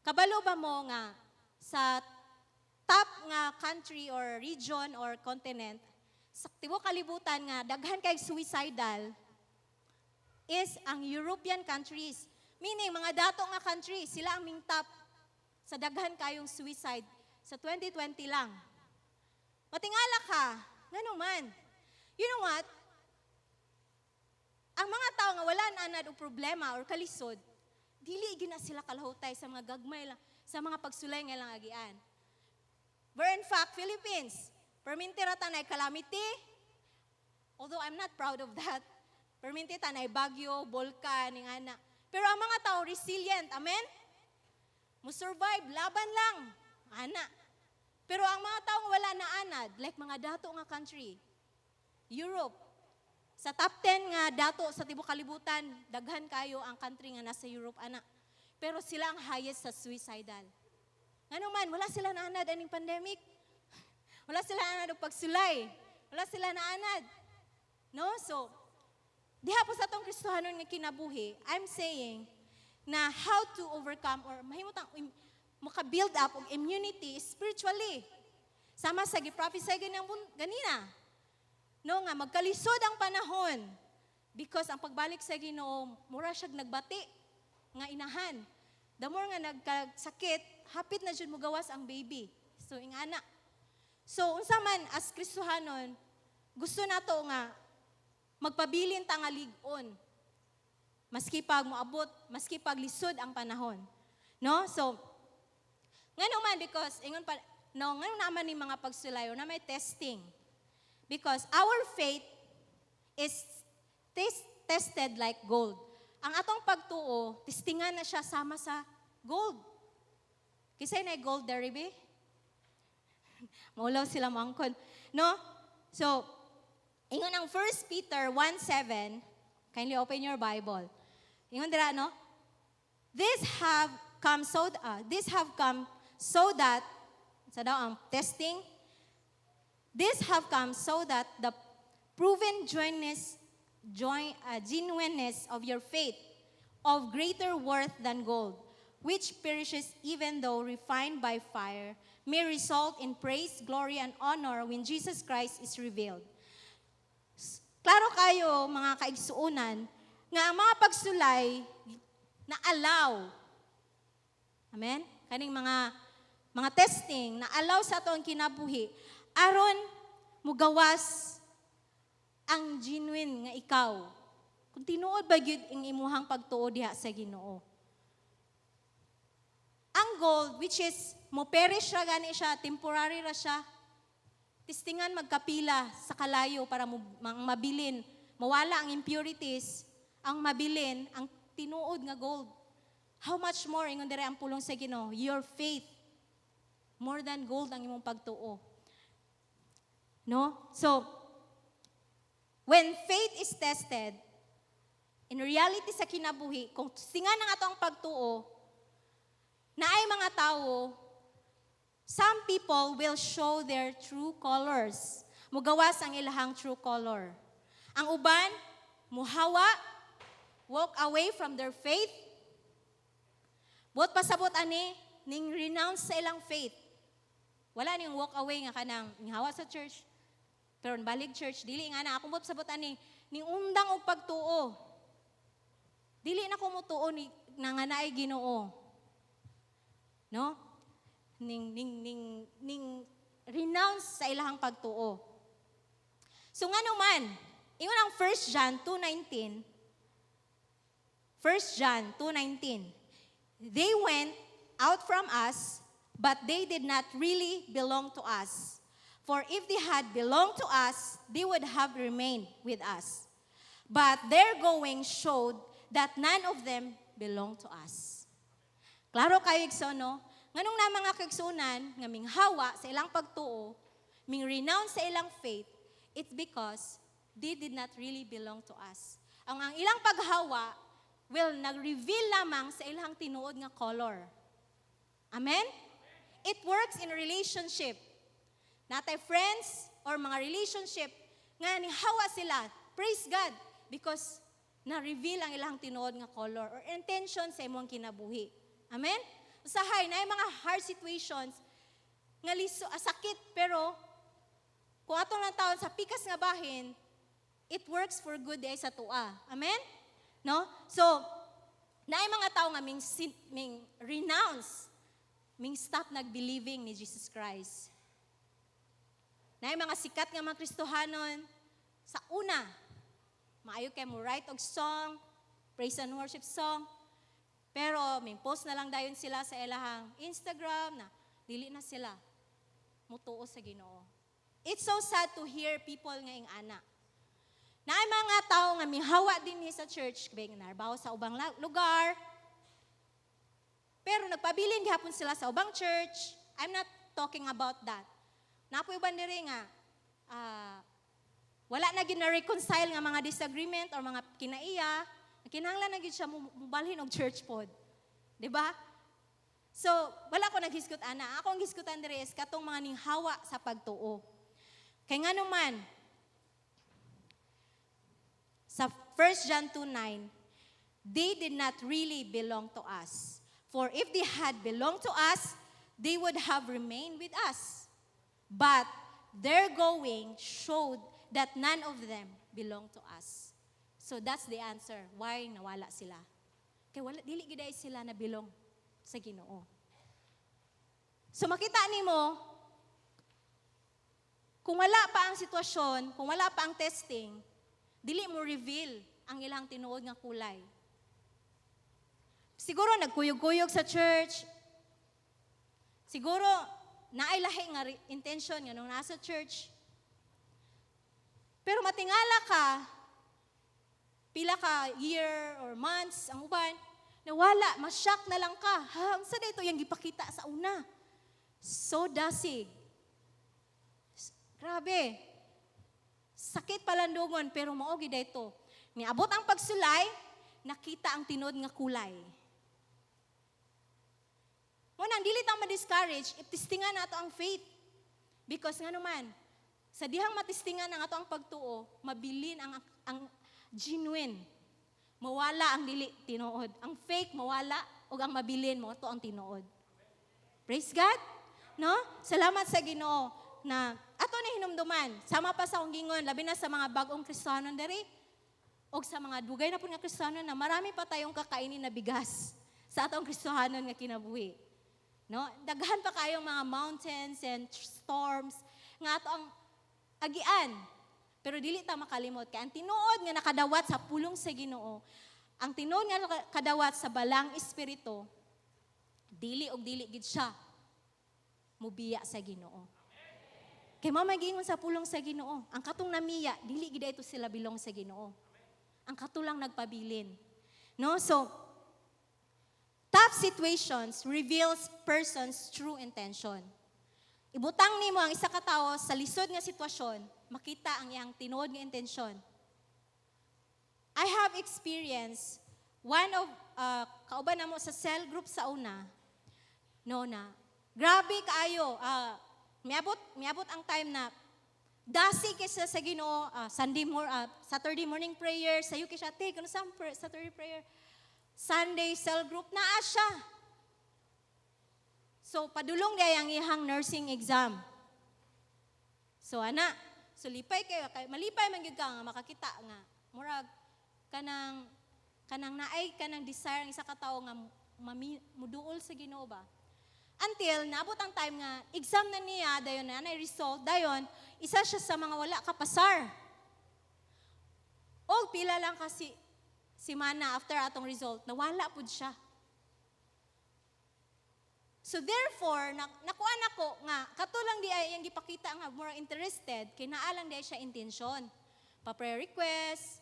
kabalo ba mo nga sa top nga country or region or continent sa tibuok kalibutan nga daghan kay suicidal is ang European countries? Meaning, mga dato nga country, sila ang ming top sa daghan kayong suicide sa 2020 lang. Matingala ka, ngano man? You know what? Ang mga tao nga wala na anad og problema or kalisod, dili gyud na sila kalahutay sa mga gagmay lang, sa mga pagsulay nga ilang agian. Where in fact, Philippines, perminti ra ta naay calamity, although I'm not proud of that, perminti ta naay bagyo, bulkan, ing ana. Pero ang mga tao resilient, amen? Mo survive, laban lang, ana. Pero ang mga tao nga wala na anad, like mga dato nga country, Europe, sa top 10 nga dato sa tibuok kalibutan, daghan kayo ang country nga nasa Europe ana. Pero sila ang highest sa suicidal. Ngano man, wala sila naanad aning pandemic. Wala sila naanad og pagsulay. Wala sila naanad. No? So, diha po sa atong Kristohanon nga kinabuhi, I'm saying na how to overcome or mahimutang maka-build up og immunity spiritually. Sama sa gi-prophesy ganina. No nga magkalisod ang panahon because ang pagbalik sa Ginoo mura siya nagbati nga inahan. The more nga nagkasakit, hapit na jud mogawas ang baby. So ingana. So unsa man as Kristohanon, gusto nato nga magpabilin ta nga lig-on. Maski pag moabot, maski pag lisod ang panahon. No? So ngano man, because ingon pa no, ngano naman ni mga pagsulay na may testing? Because our faith is tested like gold. Ang atong pagtuo, testingan na siya sama sa gold. Kinsay na gold diri be? Maulaw sila mangkon. No? So, ingon ang 1 Peter 1:7, kindly open your Bible. Ingon dira, no? This have come so that sa daw ang testing. This have come so that the proven genuineness of your faith, of greater worth than gold, which perishes even though refined by fire, may result in praise, glory, and honor when Jesus Christ is revealed." Klaro kayo, mga kaigsuunan, nga ang mga pagsulay na allow. Amen? Kaning mga testing na allow sa ato ang kinabuhi aron mugawas ang genuine nga ikaw. Kung tinuod ba gyud ang imuhang pagtuo diha sa Ginoo. Ang gold, which is mo perish ra gani siya, temporary ra siya. Testingan magkapila sa kalayo para mo mabilin, mawala ang impurities, ang mabilin ang tinuod nga gold. How much more, ingon dire ang pulong sa Ginoo, your faith, more than gold ang imong pagtuo. No? So, when faith is tested, in reality sa kinabuhi, kung testingan ang ato ang pagtuo, naay mga tao, some people will show their true colors. Mugawas ang ilahang true color. Ang uban, muhawa, walk away from their faith. Buot pasabot ani, ning renounce sa ilang faith. Wala ning walk away nga kanang hawa sa church, pero balik church, dili nga na. Akong buot pasabot ani, ning undang og pagtuo. Dili na ko mutuo ni na nga naay Ginoo. No? Ning renounce sa ilahang pagtuo. So nga naman, ingon ang 1 John 2:19. 1 John 2:19. "They went out from us, but they did not really belong to us. For if they had belonged to us, they would have remained with us. But their going showed that none of them belonged to us." Klaro kayo, igsoon, no? Nganong na mga kaigsuonan nga minghawa sa ilang pagtuo, ming renounce sa ilang faith, it's because they did not really belong to us. Ang ilang paghawa will nag-reveal lamang sa ilang tinuod nga color. Amen? It works in relationship. Natay friends or mga relationship nga nihawa sila. Praise God because na-reveal ang ilang tinuod nga color or intention sa imong kinabuhi. Amen? Usahay, na mga hard situations nga liso, sakit, pero kung atong lang taon sa pikas nga bahin, it works for good diay sa tua. Amen? No? So, naay mga tao nga ming renounce, ming stop nag-believing ni Jesus Christ. Naay mga sikat nga mga Kristohanon sa una, maayo kay mo write og song, praise and worship song, pero may post na lang dayon sila sa ilahang Instagram na dili na sila mutuo sa Ginoo. It's so sad to hear people nga ing-ana. Naay mga tao nga mihawa din sa church, kay narbaho sa ubang lugar. Pero nagpabilin gihapon sila sa ubang church. I'm not talking about that. Napoy uban diri nga wala na gyud na-reconcile nga mga disagreement or mga kinaiya, kinahanglan na gyud siya mubalhin og church pod. 'Di ba? So, wala ko naghisgot ana. Ako ang hisgutan diri is katong mga ninghawa sa pagtuo. Kay nga naman, sa 1 John 2:9, "They did not really belong to us. For if they had belonged to us, they would have remained with us. But their going showed that none of them belong to us." So that's the answer why nawala sila. Kay wala, dili gid ay sila na belong sa Ginoo. So makita nimo kung wala pa ang sitwasyon, kung wala pa ang testing, dili mo reveal ang ilang tinuod nga kulay. Siguro nagkuyog-kuyog sa church. Siguro naay lahi nga intention nga nung nasa church. Pero matingala ka, pila ka year or months ang uban, nawala, ma-shock na lang ka. Ha, unsa dito yung gipakita sa una? So dasig. Grabe. Sakit palandungon, pero mao gid ito. Niabot ang pagsulay, nakita ang tinuod nga kulay. Mo nang dili ta ma-discourage if testingan nato ang faith. Because nga naman, sa dihang matistingan ang ato ang pagtuo, mabilin ang genuine. Mawala ang dili tinuod. Ang fake mawala Ug ang mabilin mao to ang tinuod. Praise God. No? Salamat sa Ginoo na ato na hinumduman. Sama pa sa akong gingon, labi na sa mga bagong Kristiyano diri og sa mga dugay na pud nga Kristiyano na marami pa tayong kakainin na bigas sa atong Kristohanon nga kinabuhi. No? Daghan pa kayong mga mountains and storms nga ato ang agian. Pero dili ta makalimot kay ang tinuod nga nakadawat sa pulong sa Ginoo, ang tinuod nga nakadawat sa Balaang Espiritu, dili og dili gid siya mubiya sa Ginoo. Kay mao may giingon sa pulong sa Ginoo, ang katong namiya, dili gid ito sila belong sa Ginoo. Ang kato lang nagpabilin. No? So, tough situations reveals person's true intention. Ibutang nimo ang isa ka tawo sa lisod nga sitwasyon, makita ang iyang tinuod nga intensyon. I have experienced one of kauban namo sa cell group sa una, no, na grabe kaayo, miabot ang time na dasi kay sa Ginoo, Sunday mor Saturday morning prayer, sayo kay siya, "Te, kuno sa Saturday prayer, Sunday cell group," naa siya. So padulong diay ang iyang nursing exam. So ana, so lipay kayo kay malipay man gyud ka nga makakita nga murag kanang naay kanang desire ang isa ka tawo nga muduol sa Ginoo ba. Until naabot ang time nga exam na niya, dayon na nay result, dayon isa siya sa mga wala kapasar. Og pila lang kasi simana after atong result, nawala pud siya. So therefore, nakuha nako nga kato lang di ay iyang gipakita nga more interested kay naa lang di ay siya intention. Pa prayer request,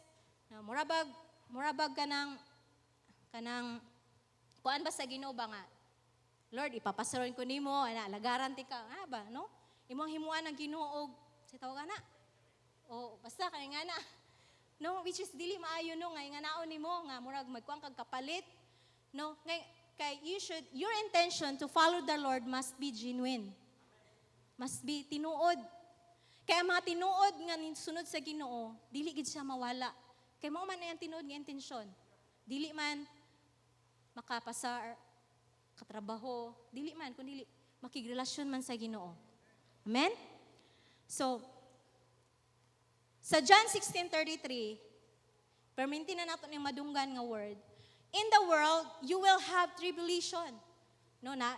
na murabag kanang kuan ba sa Ginoo ba nga, "Lord, ipapasaron ko nimo, ana, alagaran ti ka," ah, ba, no? Imong himuan ang Ginoo og sa tawag ana. O basta kay nga na. No, which is dili maayo, no, nga inganaon nimo nga murag magkuan kag kapalit. No, ngay kay your intention to follow the Lord must be genuine. Must be tinuod. Kaya ang mga tinuod nga sunod sa Ginoo, dili gid siya mawala. Kay mao man na ang tinuod nga intensyon. Dili man makapasar, katrabaho, dili man kun dili makigrelasyon man sa Ginoo. Amen? So, sa John 16:33, perminti na nato ning madunggan nga word. "In the world, you will have tribulation." No, na,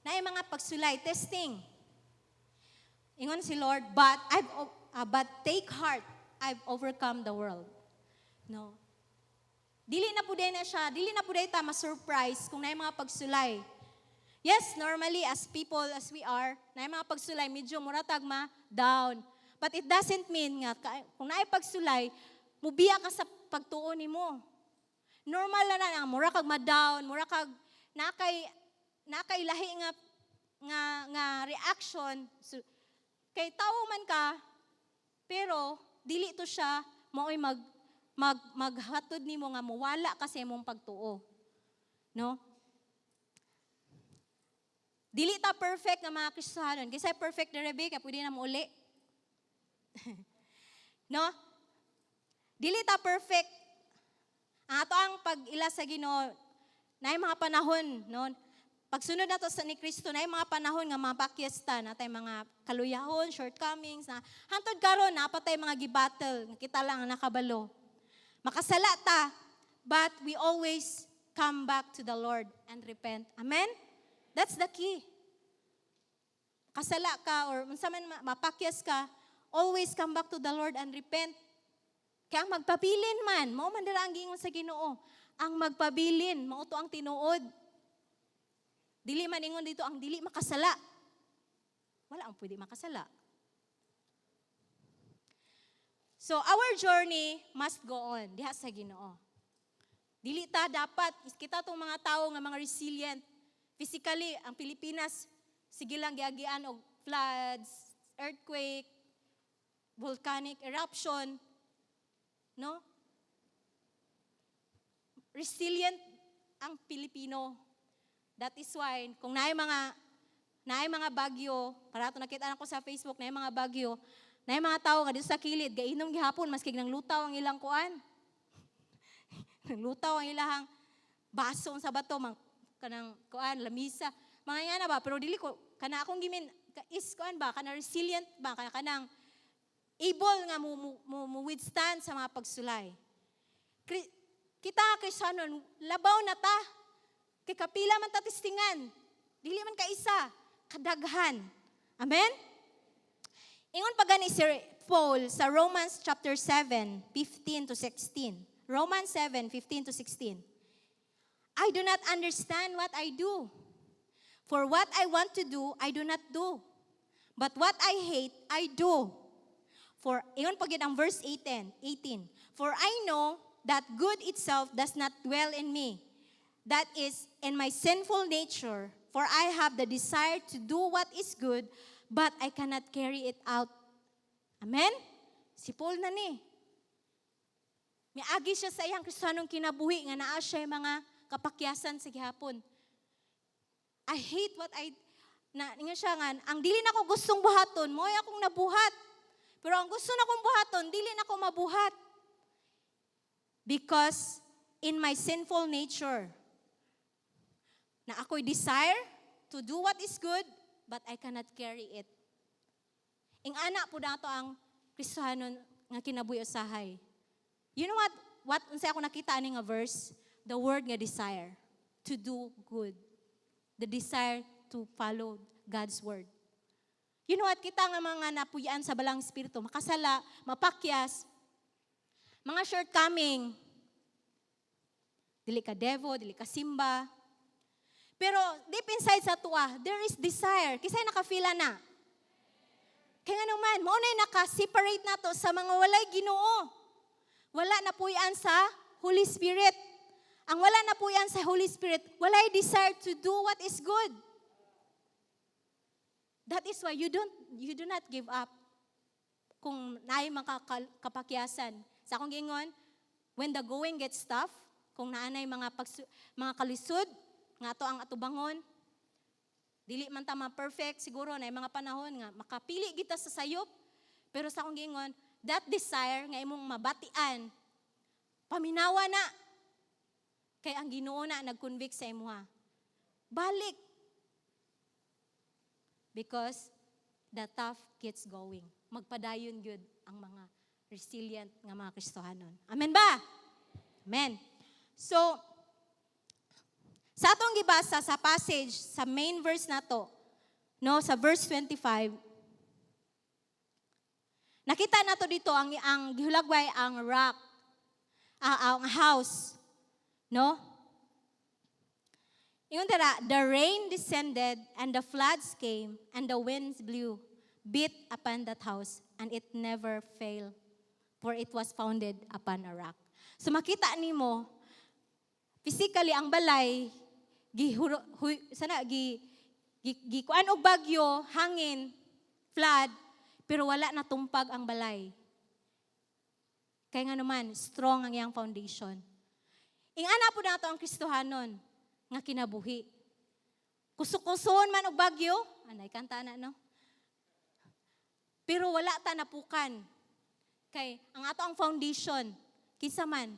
naay mga pagsulay, testing. Ingon si Lord, "But take heart, I've overcome the world." No. Dili na pud na siya, dili na pud ta ma-surprise kung naay mga pagsulay. Yes, normally as people as we are, naay mga pagsulay medyo muratag ma down. But it doesn't mean nga kung naay pagsulay, mubiya ka sa pagtuo nimo. Normal na na mura kag ma-down, mura kag nakay lahi nga reaction. So, kay tawo man ka, pero dili to siya mao'y mag mag maghatod nimo nga mowala ka sa imong pagtuo. No? Dili ta perfect nga mga Kristohanon. Kaysa perfect na Rebecca, pwede na mo uli. No? Dili ta perfect. Ang ato ang pag-ila sa Ginoo, naay mga panahon, no? Pagsunod nato sa ni Kristo, naay mga panahon nga mga pakyesta, natay mga kaluyahon, shortcomings, na hantod karon naa pa tay mga gibattle, nga kita lang ang nakabalo. Makasala ta, but we always come back to the Lord and repent. Amen? That's the key. Kasala ka or unsa man mapakyas ka, always come back to the Lord and repent. Kaya ang magpabilin man, mao man dira ang giingon sa Ginoo. Ang magpabilin, mao to ang tinuod. Dili man ingon dito ang dili makasala. Wala ang pwede makasala. So our journey must go on diha sa Ginoo. Dili ta dapat kita tong mga tawo nga mga resilient. Physically, ang Pilipinas sige lang giagian og floods, earthquake, volcanic eruption, no? Resilient ang Pilipino. That is why kung naay mga bagyo, para ato nakita nako sa Facebook, naay mga bagyo, naay mga tawo nga dito sa kilid gainom gihapon maski nang lutaw ang ilang kuan. Nang lutaw ang ilahang baso sa bato, mang Kanang kuan, lamisa. Mga nga na ba, pero dili ko kana akong gimin is kuan ba, kana resilient ba, kana kanang able nga mo withstand sa mga pagsulay. Kita nga Kristiyanon, labaw na ta. Kay kapila man ta testingan. Dili man ka isa, kadaghan. Amen? Ingon pa gani si Paul sa Romans chapter 7, 15 to 16. Romans 7, 15 to 16. "I do not understand what I do. For what I want to do, I do not do. But what I hate, I do." For, ingon pa gyud ang verse 18, 18. "For I know that good itself does not dwell in me. That is, in my sinful nature. For I have the desire to do what is good, but I cannot carry it out." Amen? Si Paul na ni. Miagi siya sa iyang Kristiyanong kinabuhi nga naa siya mga kapakyasan sa gihapon. I hate what I na nga siya nga ang dili na ko gustong buhaton, mo'y akong nabuhat. Pero ang gusto na kong buhaton, dili na ko mabuhat. Because in my sinful nature, na ako'y desire to do what is good, but I cannot carry it. Ing-ana po nato ang Kristohanon nga kinabuhi usahay. You know what? What unsay ako nakita ani nga verse? The word nga desire to do good. The desire to follow God's word. You know what? Kita nga mga napuy-an sa Balaang Espiritu, makasala, mapakyas, mga shortcoming, dili ka devo, dili ka simba. Pero deep inside sa atoa, there is desire. Kinsay naka-feel ana. Kaya nga naman, mao na naka-separate nato sa mga walay Ginoo. Wala napuy-an sa Holy Spirit. Ang wala napuy-an sa Holy Spirit, walay desire to do what is good. That is why you do not give up kung naay mga kapakyasan. Sa akong giingon, when the going gets tough, kung naanay mga kalisod nga ato ang atubangon, dili man ta ma-perfect siguro na mga panahon nga makapili kita sa sayop. Pero sa akong giingon, that desire nga imong mabatian, paminawa na. Kay ang Ginoo na nag-convict sa imuha. Balik. Because the tough gets going. Magpadayon gyud ang mga resilient nga mga Kristohanon. Amen ba? Amen. So, sa atong gibasa sa passage, sa main verse nato, no, sa verse 25, nakita nato dito ang gihulagway ang rock, ang house, no? Ingon dira, "The rain descended and the floods came and the winds blew, beat upon that house, and it never failed, for it was founded upon a rock." So makita nimo, physically ang balay gihuro, huy, sana gi gikuan og bagyo, hangin, flood, pero wala natumpag ang balay. Kaya nga naman, strong ang iyang foundation. Ingana po nato ang Kristohanon nga kinabuhi. Kusukuson man og bagyo, anay kanta na, no? Pero wala ta napukan. Kay ang ato ang foundation, kinsa man?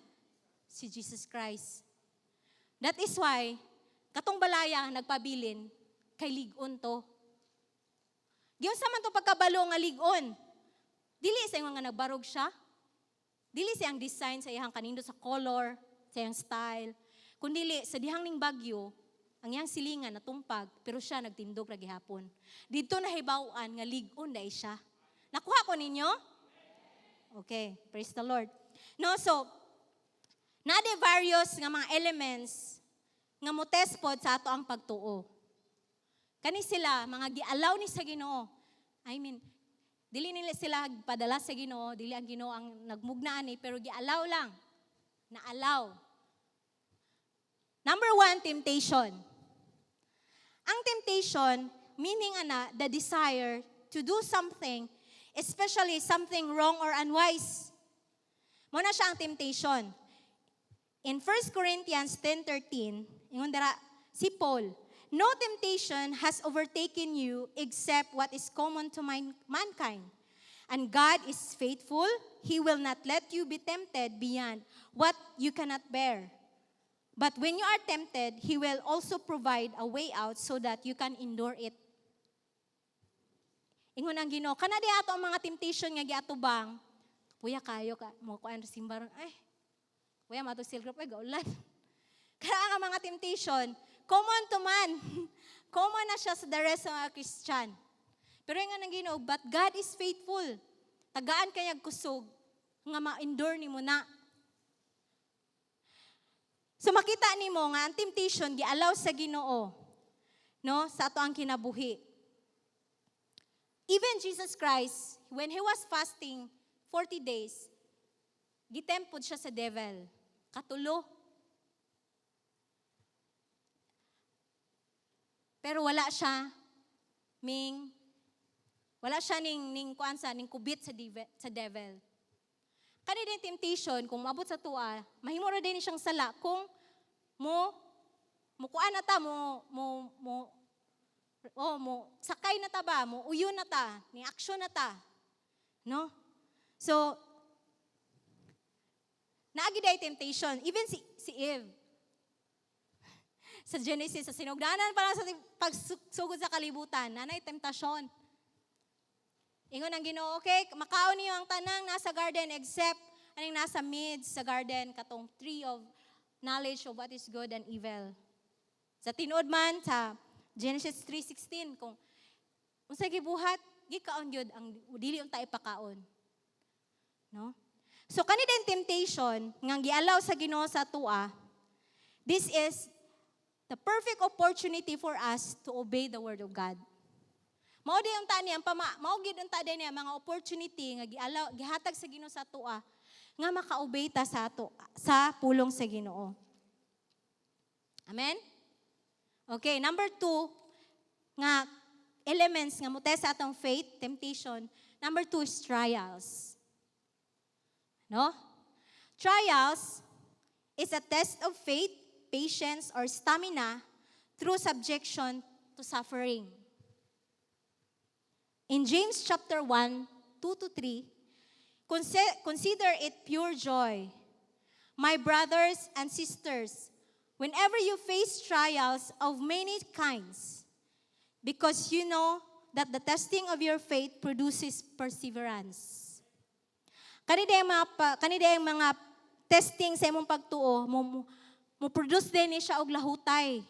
Si Jesus Christ. That is why katong balaya nagpabilin kay lig-on to. Giunsa man to pagkabalo nga lig-on? Dili sa nga nagbarog siya. Dili sa iyang design, sa iyang kanindo sa color, sa iyang style. Kundili sa dihang ning bagyo, ang iyang silingan natumpag, pero siya nagtindog ra gihapon. Didto nahibaw-an nga lig-on dai siya. Nakuha ko ninyo? Okay, praise the Lord. No, so naa de various nga mga elements nga mo test pod sa ato ang pagtuo. Kani sila mga gialaw ni sa Ginoo. I mean, dili nila sila padala sa Ginoo, dili ang Ginoo ang nagmugna ani, pero gialaw lang. Naalaw. Number one, temptation. Ang temptation, meaning ana, the desire to do something, especially something wrong or unwise. Mao na siya ang temptation. In 1 Corinthians 10:13, ingon dira si Paul, "No temptation has overtaken you except what is common to mankind. And God is faithful. He will not let you be tempted beyond what you cannot bear. But when you are tempted, He will also provide a way out so that you can endure it. Ingon ang Ginoo, kana di ato ang mga temptation nga giatubang. Kuya kayo ka mo kuan simba ron, ay. Kuya mato cell group, ay gaulan. Kana ang mga temptation, common to man. Common na siya sa the rest of mga Christian. Pero ingon ang Ginoo, but God is faithful. Tagaan kayag kusog nga ma-endure nimo na. So makita nimo nga ang temptation gialaw sa Ginoo, no, sa ato ang kinabuhi. Even Jesus Christ, when he was fasting 40 days, gitempt pod siya sa devil. Katulo. Pero wala siya ning kuan sa ning kubit sa devil. Kani din temptation kung maabot sa tuwa, mahimo ra din siyang sala kung mo kuan na ta mo mo mo oh mo sakay na ta ba, mo uyon na ta, ni action na ta. No? So naagi day temptation, even si Eve sa Genesis, sa sinugdanan pa lang sa pagsugod sa kalibutan, nanay temptasyon. Ingon ang Ginoo, okay, makaon niyo ang tanang nasa garden except aning nasa midst sa garden katong tree of knowledge of what is good and evil. Sa tinuod man sa Genesis 3:16, kung unsay gibuhat, gikaon gyud ang dili unta ipakaon. No? So kani din temptation nga gialaw sa Ginoo sa atoa, this is the perfect opportunity for us to obey the word of God. Mao di unta niya ang pama, mao gid unta din niya mga opportunity nga gialaw gihatag sa Ginoo sa atoa nga maka-obey ta sa ato sa pulong sa Ginoo. Amen? Okay, number 2 nga elements nga mo-test sa atong faith, temptation. Number 2 is trials. No? Trials is a test of faith, patience, or stamina through subjection to suffering. In James chapter 1, 2 to 3, "Consider it pure joy, my brothers and sisters, whenever you face trials of many kinds, because you know that the testing of your faith produces perseverance." Kani day ang mga testing sa imong pagtuo, mo produce din ni siya og lahutay.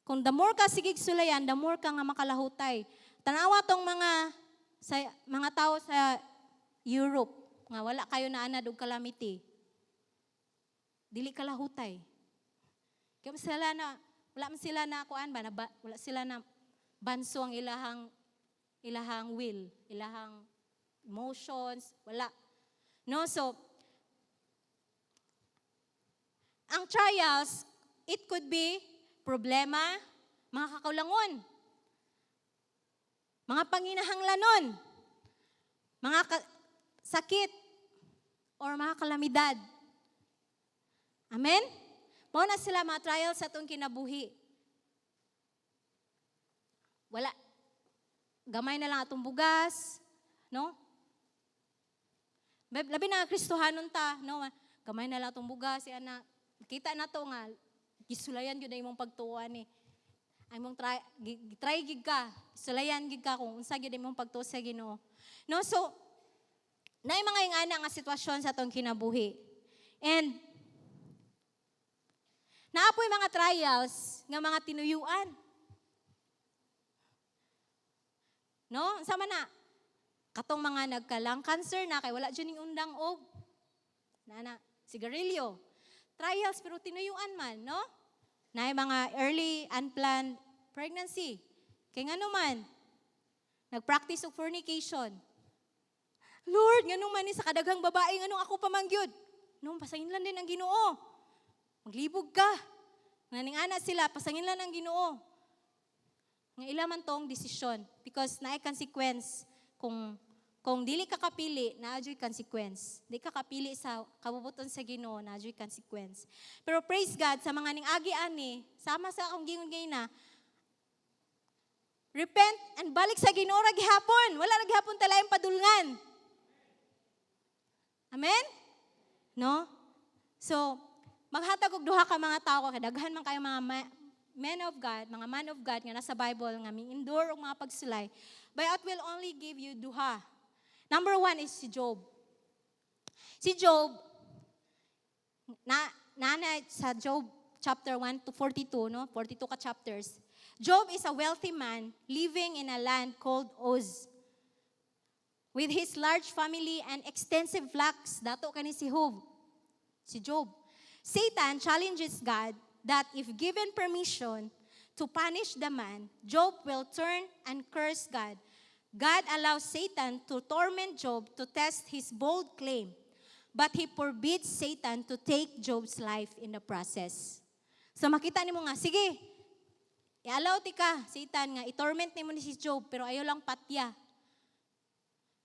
Kung the more ka sigig sulayan, the more ka nga makalahutay. Tanawa tong mga tao sa Europe nga wala kayo na anad og calamity. Dili kalahutay. Kaya sila na wala man sila na kuan ba, na, wala sila na banso ang ilahang will, ilahang emotions, wala. No, so ang trials, it could be problema, mga kakaulangon, mga panginahanglanon, mga sakit, or mga kalamidad. Amen? Mao na sila mga trials sa atong kinabuhi. Wala. Gamay na lang atong bugas, no? Labi na Kristohanon ta, no? Gamay na lang atong bugas, si ana. Kita na to nga gisulayan gyud ang imong pagtuo ni. Ang imong try, try gid ka, sulayan gid ka kung unsa gyud imong pagtuo sa Ginoo. No, so naay mga ingana nga sitwasyon sa atong kinabuhi. And naapoy mga trials nga mga tinuyuan. No? Unsa man na? Katong mga nagka-lung cancer na kay wala jud ning undang og nana sigarilyo. Trials pero tinuyuan man, no? Naay mga early unplanned pregnancy. Kay ngano man nagpractice og fornication. Lord, nganong man ni sa kadaghang babae, nganong ako pa man gyud? No, pasangin lang din ang Ginoo. Maglibog ka. Nganing ana sila, pasangin lang ang Ginoo. Nga ila man tong desisyon because naay consequence kung dili ka kapili, naa juy consequence. Di ka kapili sa kabubuton sa Ginoo, naa juy consequence. Pero praise God sa mga ning agi ani, sama sa akong gingon na repent and balik sa Ginoo ra gihapon. Wala ra gihapon talayang padulngan. Amen? No? So, Maghatag og duha ka mga tawo kay daghan man kayo mga men of God, mga man of God nga nasa Bible nga mi-endure og mga pagsulay. But I will only give you duha. Number one is si Job. Si Job, na nana sa Job chapter 1 to 42, no? 42 ka chapters. Job is a wealthy man living in a land called Uz with his large family and extensive flocks. Dato kani si Job. Si Job. Satan challenges God that if given permission to punish the man, Job will turn and curse God. God allows Satan to torment Job to test his bold claim, but he forbids Satan to take Job's life in the process. So makita nimo nga, sige, i-allow ti ka, Satan, nga i-torment nimo ni si Job, pero ayaw lang patya.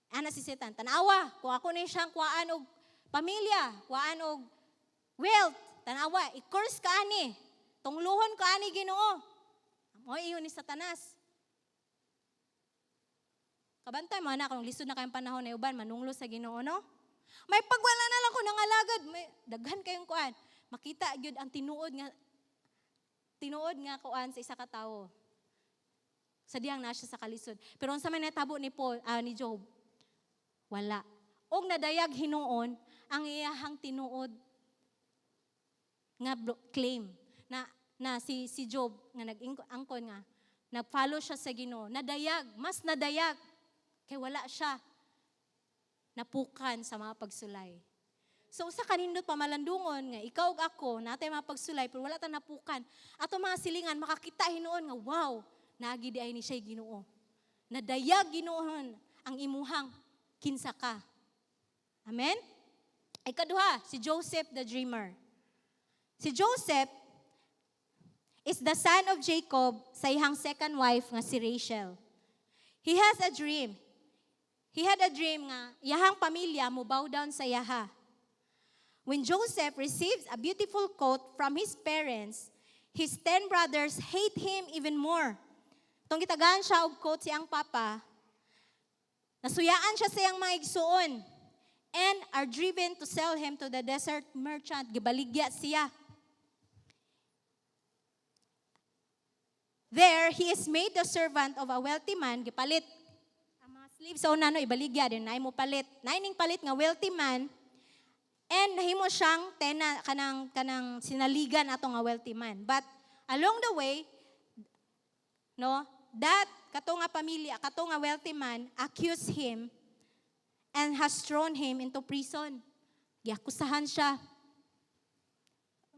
Ana si Satan, tanawa, kung ako ni siyang kuhaan og pamilya, kuhaan og wealth, tanawa, i-curse ka ani, tungluhon ka ani Ginoo. Mo iyon ni Satanas. Kabantay mo anak, kung lisod na kayong panahon na uban, manunglo sa Ginoo, no? May pagwala na lang ko nangalagad, may daghan kayong kuan. Makita gyud ang tinuod nga kuan sa isa ka tawo sa diyang na siya sa kalisod. Pero unsa may natabo ni Paul, ni Job? Wala. Og nadayag hinuon ang iyahang tinuod nga claim na na si si Job nga nag-angkon nga nag-follow siya sa Ginoo. Nadayag, mas nadayag kay wala siya napukan sa mga pagsulay. So usa kanindot pamalandungon nga ikaw ug ako natay mga pagsulay pero wala ta napukan. Ato mga silingan makakita hinuon nga, "Wow, naagi di ay ni siya Ginoo." Nadayag Ginoo ang imuhang kinsa ka. Amen? Ikaduha, si Joseph the dreamer. Si Joseph is the son of Jacob sa iyang second wife nga si Rachel. He has a dream. He had a dream nga iyahang pamilya mo bow down sa iyaha. When Joseph receives a beautiful coat from his parents, his 10 brothers hate him even more. Tong gitagaan siya og coat siyang papa, nasuyaan siya sa iyang mga igsuon and are driven to sell him to the desert merchant. Gibaligya siya. There, he is made the servant of a wealthy man. Gipalit. Ang mga slaves sa una, no, ibaligya din, naay mo palit. Naay ning palit nga wealthy man, and nahimo siyang tena kanang sinaligan ato nga wealthy man. But along the way, no, that kato nga pamilya, kato nga wealthy man accused him and has thrown him into prison. Giakusahan siya.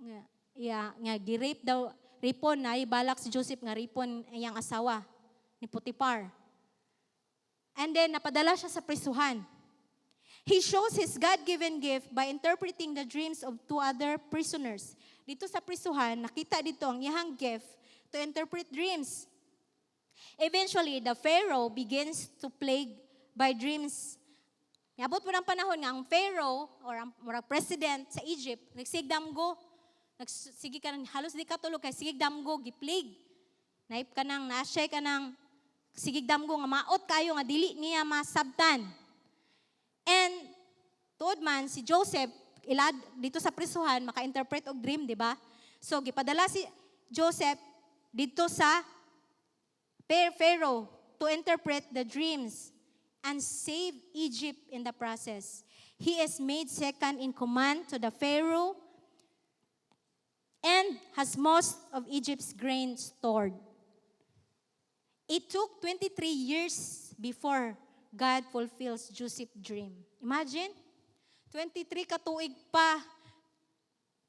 Nga, yeah, nga gi-rape daw, ripon na balak si Joseph nga ripon iyang asawa ni Potiphar. And then napadala siya sa prisuhan. He shows his God-given gift by interpreting the dreams of two other prisoners. Dito sa prisuhan, nakita dito ang iyang gift to interpret dreams. Eventually, the Pharaoh begins to plague by dreams. Niabot po ng panahon nga ang Pharaoh or ang murag president sa Egypt, nagsigdamgo. Nagsige ka nang halos di katulog kay sigig damgo, gi-plague. Naip ka nang nasay ka nang sigig damgo nga maot kayo nga dili niya masabtan. And tuod man si Joseph ilad dito sa prisuhan maka-interpret og dream, di ba? So gipadala si Joseph dito sa Pharaoh to interpret the dreams and save Egypt in the process. He is made second in command to the Pharaoh and has most of Egypt's grain stored. It took 23 years before God fulfills Joseph's dream. Imagine, 23 ka tuig pa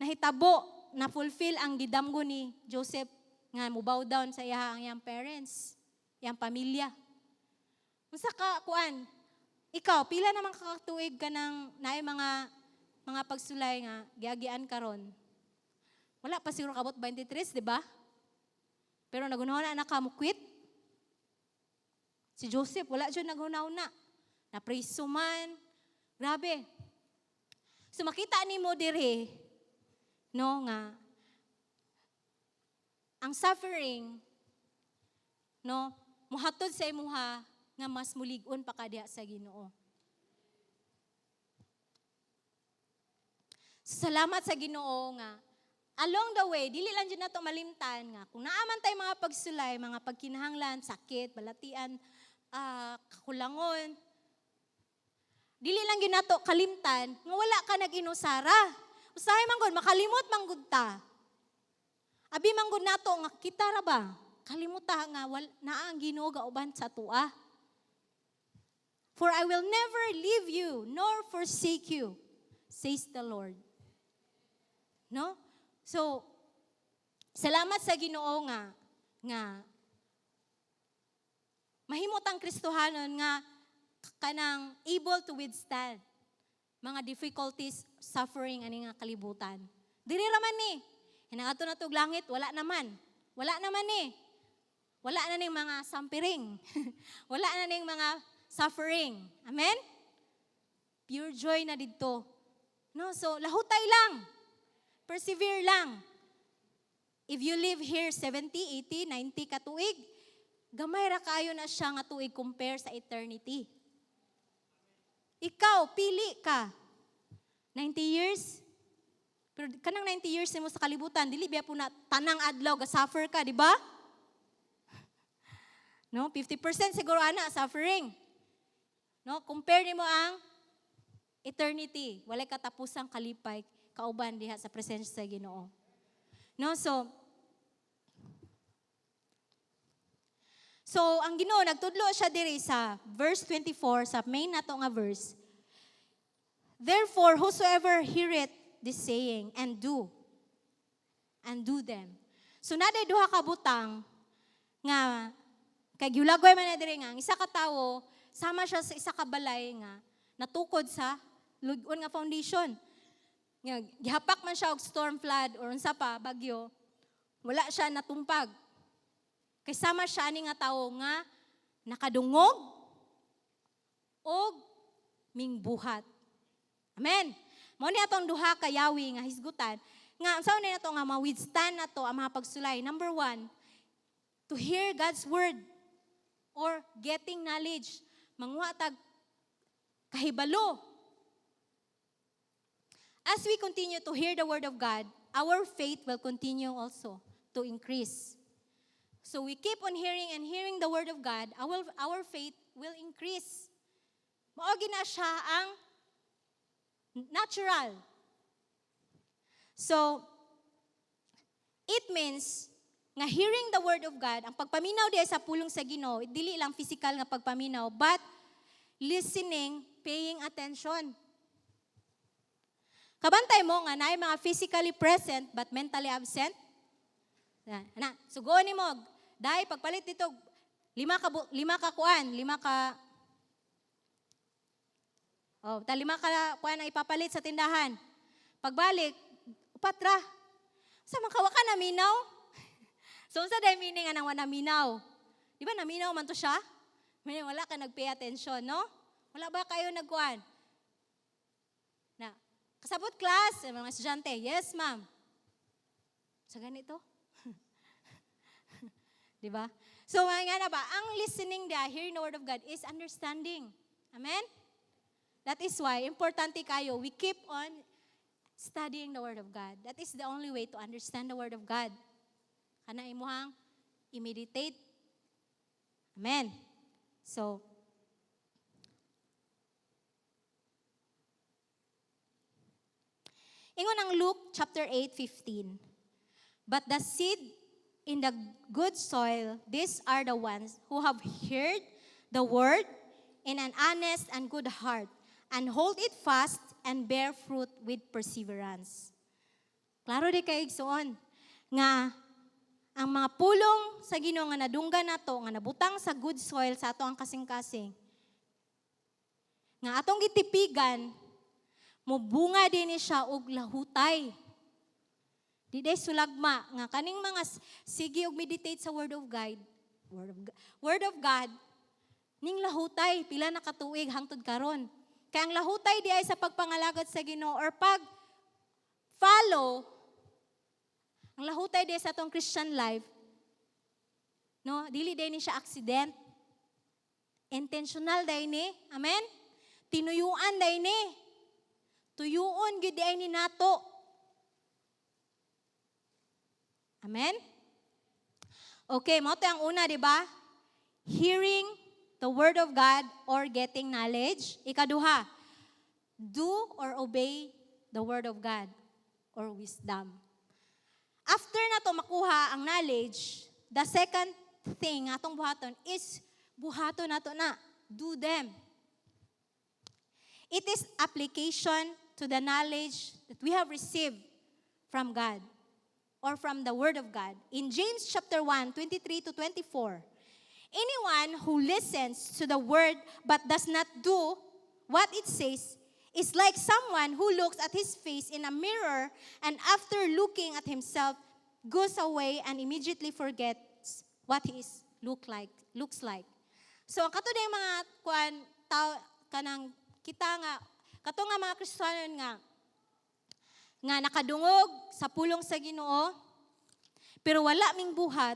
nahitabo na fulfill ang gidamgo ni Joseph nga mo bow down sa iya ang iyang parents, iyang pamilya. Unsa ka kuan? Ikaw, pila naman kakatuig ka ng naay mga pagsulay nga giagian karon? Wala pa siguro kabot 23, di ba? Pero nagunahon na ka mo quit. Si Joseph, wala siya naghuna-huna. Napriso man. Grabe. So makita nimo diri, no, nga ang suffering, no, muhatod sa imuha nga mas mulig-on pa ka diha sa Ginoo. Salamat sa Ginoo nga Along the way, dili lang jud nato malimtan nga kung naa man tay mga pagsulay, mga pagkinahanglan, sakit, balatian, kakulangon, dili lang gyud nato kalimtan nga wala ka nag-inusara. Usahay man gud makalimot man gud ta. Abi man gud nato nga kita ra ba? Kalimuta nga wal, naa ang Ginoo gauban sa atoa. "For I will never leave you nor forsake you, says the Lord." No? So, salamat sa Ginoo nga mahimot ang Kristohanon nga kanang able to withstand mga difficulties, suffering ani nga kalibutan. Diri ra man ni. Hinangato na tog langit, wala naman. Wala naman ni. Wala na ning mga sampiring. Wala na ning mga suffering. Amen? Pure joy na didto. No, so lahutay lang. Persevere lang. If you live here 70, 80, 90 ka tuig, gamay ra kayo na siya nga tuig compare sa eternity. Ikaw, pili ka. 90 years? Pero kanang 90 years nimo sa kalibutan, dili biya po na tanang adlaw ga-suffer ka, di ba? No, 50% siguro ana suffering. No, compare nimo ang eternity, walay katapusang kalipay kauban diha sa presensya sa Ginoo. No, so ang Ginoo nagtudlo siya diri sa verse 24, sa main nato nga verse. "Therefore, whosoever heareth this saying and do them." So naa day duha ka butang nga kay giulagoy man na diri nga ang isa ka tawo sama siya sa isa ka balay nga natukod sa lug-on nga foundation. Nga gihapak man siya og storm, flood or unsa pa bagyo, wala siya natumpag. Kay sama siya ani nga tawo nga nakadungog og mingbuhat. Amen. Mao ni atong duha ka yawi nga hisgutan nga unsa ni nato nga ma-withstand nato ang mga pagsulay. Number one, to hear God's word or getting knowledge. Manguha tag kahibalo. As we continue to hear the word of God, our faith will continue also to increase. So we keep on hearing and hearing the word of God, our faith will increase. Mao gina siya ang natural. So, it means nga hearing the word of God, ang pagpaminaw diya sa pulong sa Ginoo, dili lang physical nga pagpaminaw, but listening, paying attention. Kabantay mo nga naay mga physically present but mentally absent? Na, sugoon nimo, dahil pagpalit dito, lima ka kuan, lima ka. Oh, ta lima ka kuan ang ipapalit sa tindahan. Pagbalik, upat ra. Sa mga ka naminaw? So unsa day meaning nga nang wa naminaw? Di ba naminaw man to siya? Meaning wala ka nag-pay attention, no? Wala ba kayo nagkuan? Na, "Kasabot, class," mga estudyante, "Yes, ma'am." Sa ganito? Di ba? So, nga na ba, ang listening dia, hearing the word of God is understanding. Amen? That is why, importante kayo, we keep on studying the word of God. That is the only way to understand the word of God. Kana imuhang i-meditate. Amen. So, ingon ang Luke chapter 8:15, "But the seed in the good soil, these are the ones who have heard the word in an honest and good heart, and hold it fast and bear fruit with perseverance." Klaro di kay, igsoon, nga ang mga pulong sa Ginoo nga nadunggan nato, nga nabutang sa good soil sa ato ang kasing-kasing, nga atong gitipigan, mubunga din ni siya og lahutay. Di day sulagma nga kaning mga sige og meditate sa word of God, word of God ning lahutay pila na katuig hangtod karon. Kay ang lahutay di ay sa pagpangalagad sa Ginoo or pag follow, ang lahutay di sa atong Christian life, no, dili day ni siya accident. Intentional day ni. Amen? Tinuyuan day ni. Tuyuon gyud di ay ni nato. Amen? Okay, mao to ang una, di ba? Hearing the word of God or getting knowledge. Ikaduha, do or obey the word of God or wisdom. After na to makuha ang knowledge, the second thing atong buhaton is buhaton nato na, do them. It is application to the knowledge that we have received from God or from the Word of God. In James chapter 1, 23 to 24, anyone who listens to the word but does not do what it says is like someone who looks at his face in a mirror and, after looking at himself, goes away and immediately forgets what he is looks like. So ang kato mga kuan tao, kanang kita nga kato nga mga Kristohanon nga nakadungog sa pulong sa Ginoo pero wala ming buhat,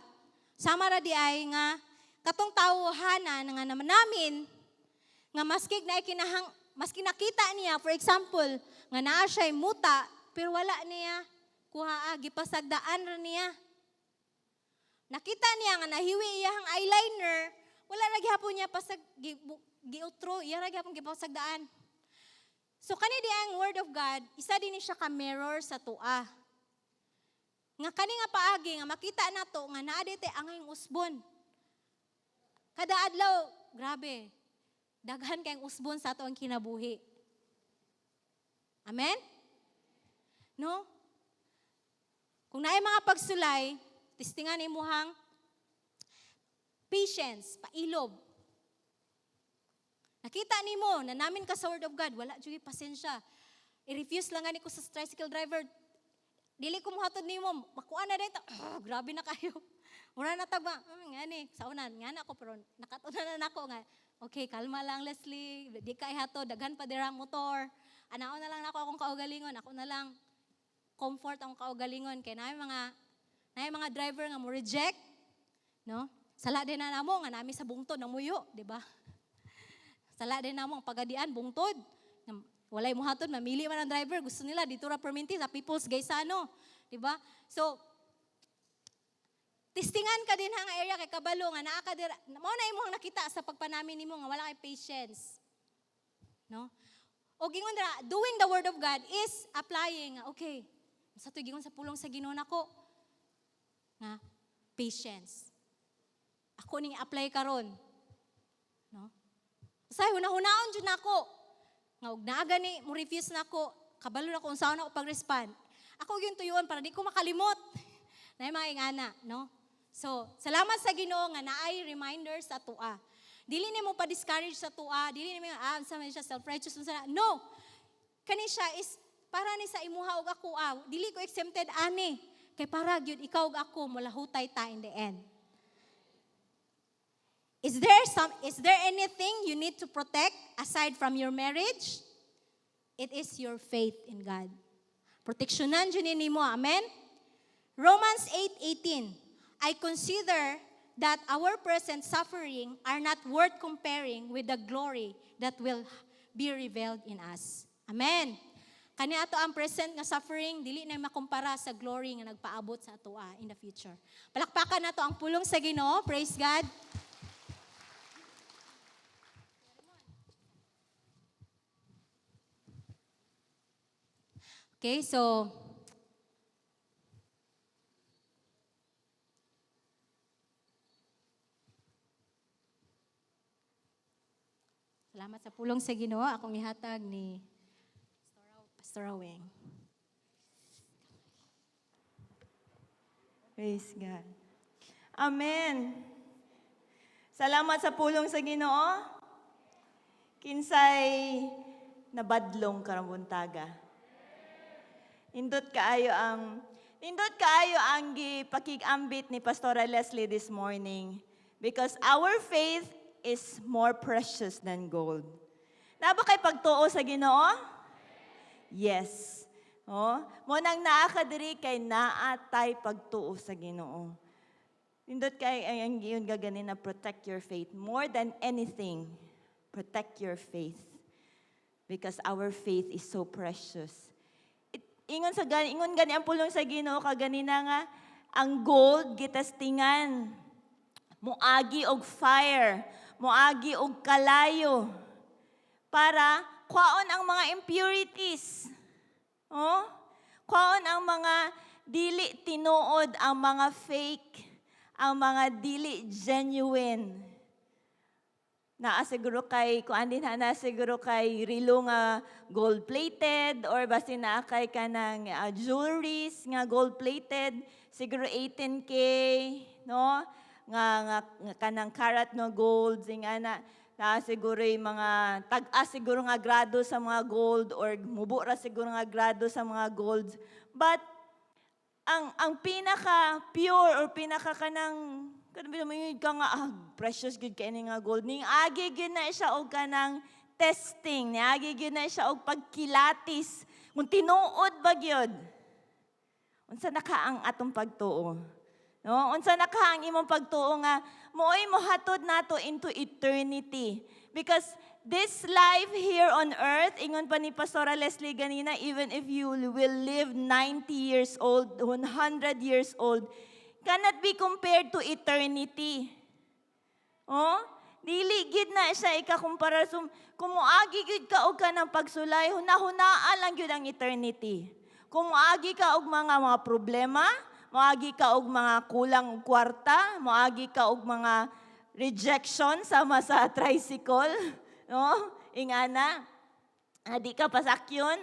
sama ra di ay nga katong tawhana nga naman namin nga maski na kinahang maski nakita niya, for example, nga naa siya muta pero wala niya kuha, gipasagdaan ra niya. Nakita niya nga nahiwi iyang eyeliner, wala ra gihapon niya pasag giutro, iya ra gihapon gipasagdaan. So kani di ang word of God, isa din ni siya ka mirror sa tua. Nga kani nga paagi nga makita nato nga naa diri angay usbon. Kada adlaw, grabe. Daghan kayong usbon sa ato ang kinabuhi. Amen? No? Kung naay mga pagsulay, testingan imuhang patience, pailob. Nakita nimo na namin ka sa word of God, wala jud pasensya. I-refuse lang gani ko sa tricycle driver. Dili ko muhatod nimo, makuha na dito. Ah, grabe na kayo. Mura na tagba, ngani, sa unan, nga na ako, pero nakatunan na nako nga, okay, kalma lang, Leslie, di ka ihatod, daghan pa dira ang motor. Anao na lang nako akong kaugalingon, ako na lang comfort ang kaugalingon kay naay mga driver nga mo reject, no? Sala din na namo nga nami sa bungtod ng muyo, di ba? Sala din namo ang pagadian bungtod. Walay muhatod, mamili man ang driver, gusto nila dito ra perminti sa People's Gaisano, di ba? So testingan ka din ha nga area kay kabalo nga naa ka dira, mao na imong nakita sa pagpanamin nimo nga wala kay patience. No? O gingon dira, doing the word of God is applying nga, okay. Sa to gingon sa pulong sa Ginoo nako nga patience. Ako ning apply karon. No? Say hunahunahon jud nako. Nga og naa gani mo refuse nako, kabalo na ko unsaon ako pag-respond. Ako gyud tuyuon para di ko makalimot. Naay mga ingana, no? So, salamat sa Ginoo nga naay reminder sa tua. Dili nimo pa-discourage sa tua, dili nimo sa man siya self-righteous unsa na. No. Kani siya is para ni sa imuha ug ako ah. Dili ko exempted ani. Kay para gyud ikaw ug ako molahutay ta in the end. Is there anything you need to protect aside from your marriage? It is your faith in God. Proteksyonan jud ni nimo. Amen. Romans 8:18. I consider that our present suffering are not worth comparing with the glory that will be revealed in us. Amen. Kani ato ang present nga suffering dili na makumpara sa glory nga nagpaabot sa atoa in the future. Palakpakan nato ang pulong sa Ginoo. Praise God. Okay, so salamat sa pulong sa Ginoo akong ihatag ni Pastor Weng. Praise God. Amen. Salamat sa pulong sa Ginoo. Kinsay nabadlong karong buntaga? Nindot kaayo ang gipakig-ambit ni Pastora Leslie this morning because our faith is more precious than gold. Naa ba kay pagtuo sa Ginoo? Yes. Oh, mo nang naa ka diri kay naa tay pagtuo sa Ginoo. Nindot kay ang giyon gaganin na protect your faith more than anything. Protect your faith because our faith is so precious. Ingon sa gani, ingon gani ang pulong sa Ginoo kaganina nga Ang gold gitestingan. Muagi og fire, muagi og kalayo para kwaon ang mga impurities. Oh? Kwaon ang mga dili tinuod, ang mga fake, ang mga dili genuine. Naa siguro kay kuan din ha, naa siguro kay relo nga gold plated or basin naa kay kanang jewelries nga gold plated, siguro 18K, no, nga kanang karat nga gold sing ana. Naa siguro yung mga tag-as siguro nga grado sa mga gold or mubo ra siguro nga grado sa mga golds, but ang pinaka pure or pinaka kanang kanang bitaw ka nga, ah, precious gud kay ni nga gold, ning agi gyud na siya og kanang testing, niagi gyud na siya og pagkilatis kung tinuod ba gyud. Unsa na ka ang atong pagtuo, no? Unsa na ka ang imong pagtuo nga mo'y mohatod nato into eternity? Because this life here on earth, ingon pa ni Pastora Leslie ganina, even if you will live 90 years old, 100 years old, cannot be compared to eternity. Oh? Dili gid na siya ikakumpara. So, kung moagi gid ka og kanang pagsulay, hunahunaa lang gyud ang eternity. Kung moagi ka og mga problema, moagi ka og mga kulang og kwarta, moagi ka og mga rejection sama sa tricycle, no? Ingana, di ka pasakyon.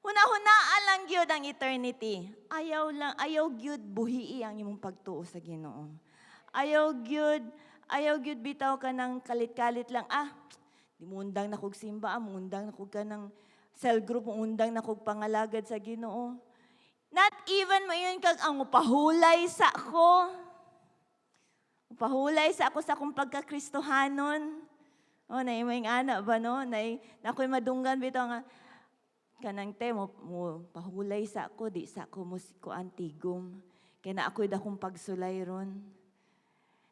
Huna-hunaa lang gyud ang eternity. Ayaw lang, ayaw gyud buhii ang imong pagtuo sa Ginoo. Ayaw gyud bitaw ka ng kalit-kalit lang. Ah, di mo undang na kog simba, ah, muundang na kog ka ng cell group, muundang na kog pangalagad sa Ginoo. Not even moingon kag ang pahulay sa ako. Pahulay sa ako sa akong pagkakristohanon. Oh, naay mo yung ana ba, no? Nay, nakoy madunggan bitaw nga kanang te mo pahulay sa ako, di sa ako mo kuan tigom. Kay na ako'y dakong pagsulay ron.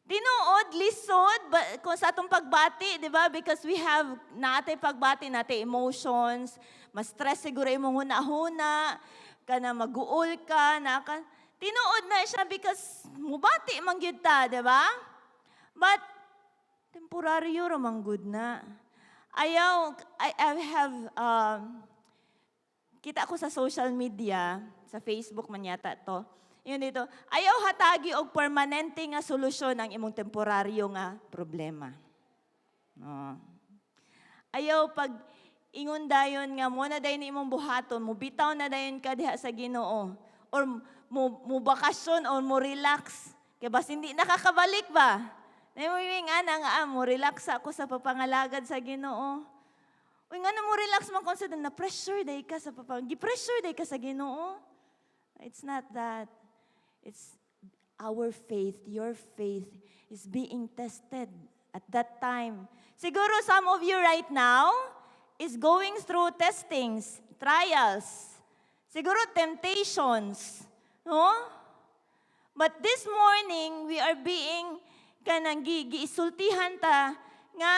Tinuod, lisod, ba, kung sa atong pagbati, di ba? Because we have, natay pagbati, natay emotions, mas stress siguro imong huna-huna, kana maguol ka, naka, tinuod na siya because mubati man gyud ta, di ba? But, temporaryo ra man gud na. Ayaw, I have, kita ko sa social media, sa Facebook man yata to, yun dito, ayaw hatagi og permanente nga solusyon ang imong temporaryo nga problema. No. Ayaw pag ingon dayon nga mo na dayon imong buhaton, mo bitaw na dayon ka diha sa Ginoo or mo bakasyon or mo relax. Kay bas hindi nakakabalik ba? Nay mo yung ana nga ah, mo relax ako sa papangalagad sa Ginoo. Uy, nga na mo relax man kung sa na pressure day ka sa papang, gi-pressure day ka sa Ginoo. It's not that. It's our faith, your faith is being tested at that time. Siguro some of you right now is going through testings, trials, siguro temptations, no? But this morning, we are being kanang giisultihan ta nga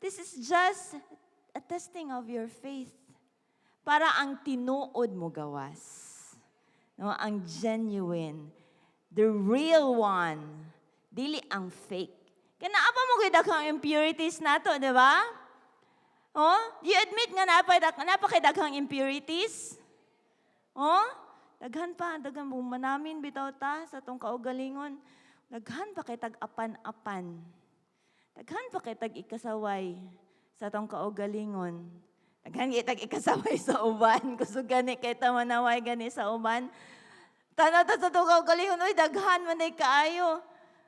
this is just a testing of your faith para ang tinuod mo gawas. No, ang genuine, the real one, dili ang fake. Kaya naa pa mo gyud daghang impurities nato, di ba? Oh, you admit nga naa pa kay daghang impurities? Oh, daghan pa, daghan mo manamin bitaw ta sa atong kaugalingon. Daghan pa kay tag apan-apan. Daghan pa kay tag ikasaway sa atong kaugalingon. Daghan kay tag ikasaway sa uban. Kusog gani kay ta manaway gani sa uban. Tanaw ta sa atong kaugalingon, uy, daghan man day kaayo.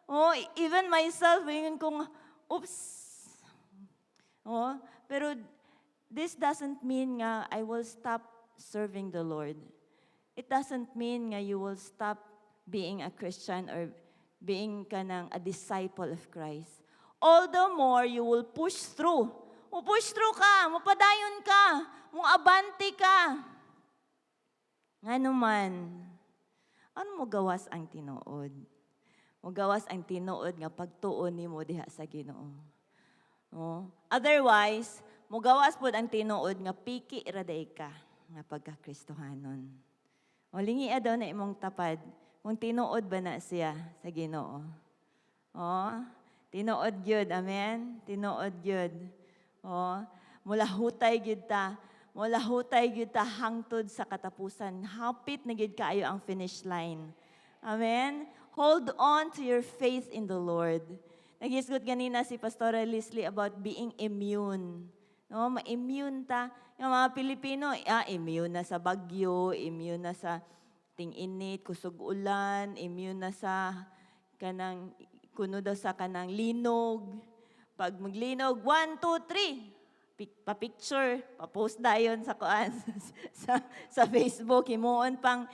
Oh, even myself, ingon kong, oops. Oh, pero this doesn't mean nga I will stop serving the Lord. It doesn't mean nga you will stop being a Christian or being kanang a disciple of Christ. All the more you will push through. Mo push through ka, mo padayon ka, mo abante ka. Ngano man, ano mo gawas ang tinuod? Mo gawas ang tinuod nga pagtuo nimo diha sa Ginoo. No? Otherwise, mugawas pod ang tinuod nga piki ra day ka nga pagka-Kristohanon. O lingia daw na imong tapad, Kung tinuod ba na siya sa Ginoo. Oh, tinuod gyud, amen? Tinuod gyud. Oh, mulahutay gyud ta. Mulahutay gyud ta hangtod sa katapusan. Hapit na gyud kaayo ang finish line. Amen? Hold on to your faith in the Lord. Naghisgot ganina si Pastora Leslie about being immune. No, ma-immune ta. Yung mga Pilipino, immune na sa bagyo, immune na sa ting-init, kusog ulan, immune na sa kanang kuno daw sa kanang linog. Pag maglinog, one, two, three. Pa-picture, pa-post dayon sa kuan sa Facebook, himuon pang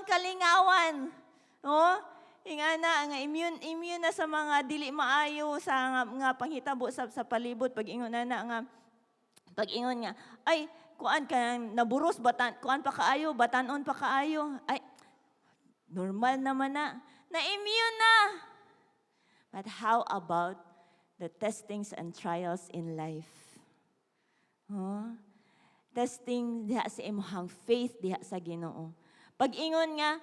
kalingawan. No? Ingana nga immune immune na sa mga dili maayo sa nga panghitabo sa palibot. Pag ingon na na nga, pag ingon nga, ay, kuan ka naburos, batan kuan pa kaayo, batanon pa kaayo, ay, normal naman na na immune na. But how about the testings and trials in life? Huh? Testing diha sa imong faith diha sa Ginoo. Pag ingon nga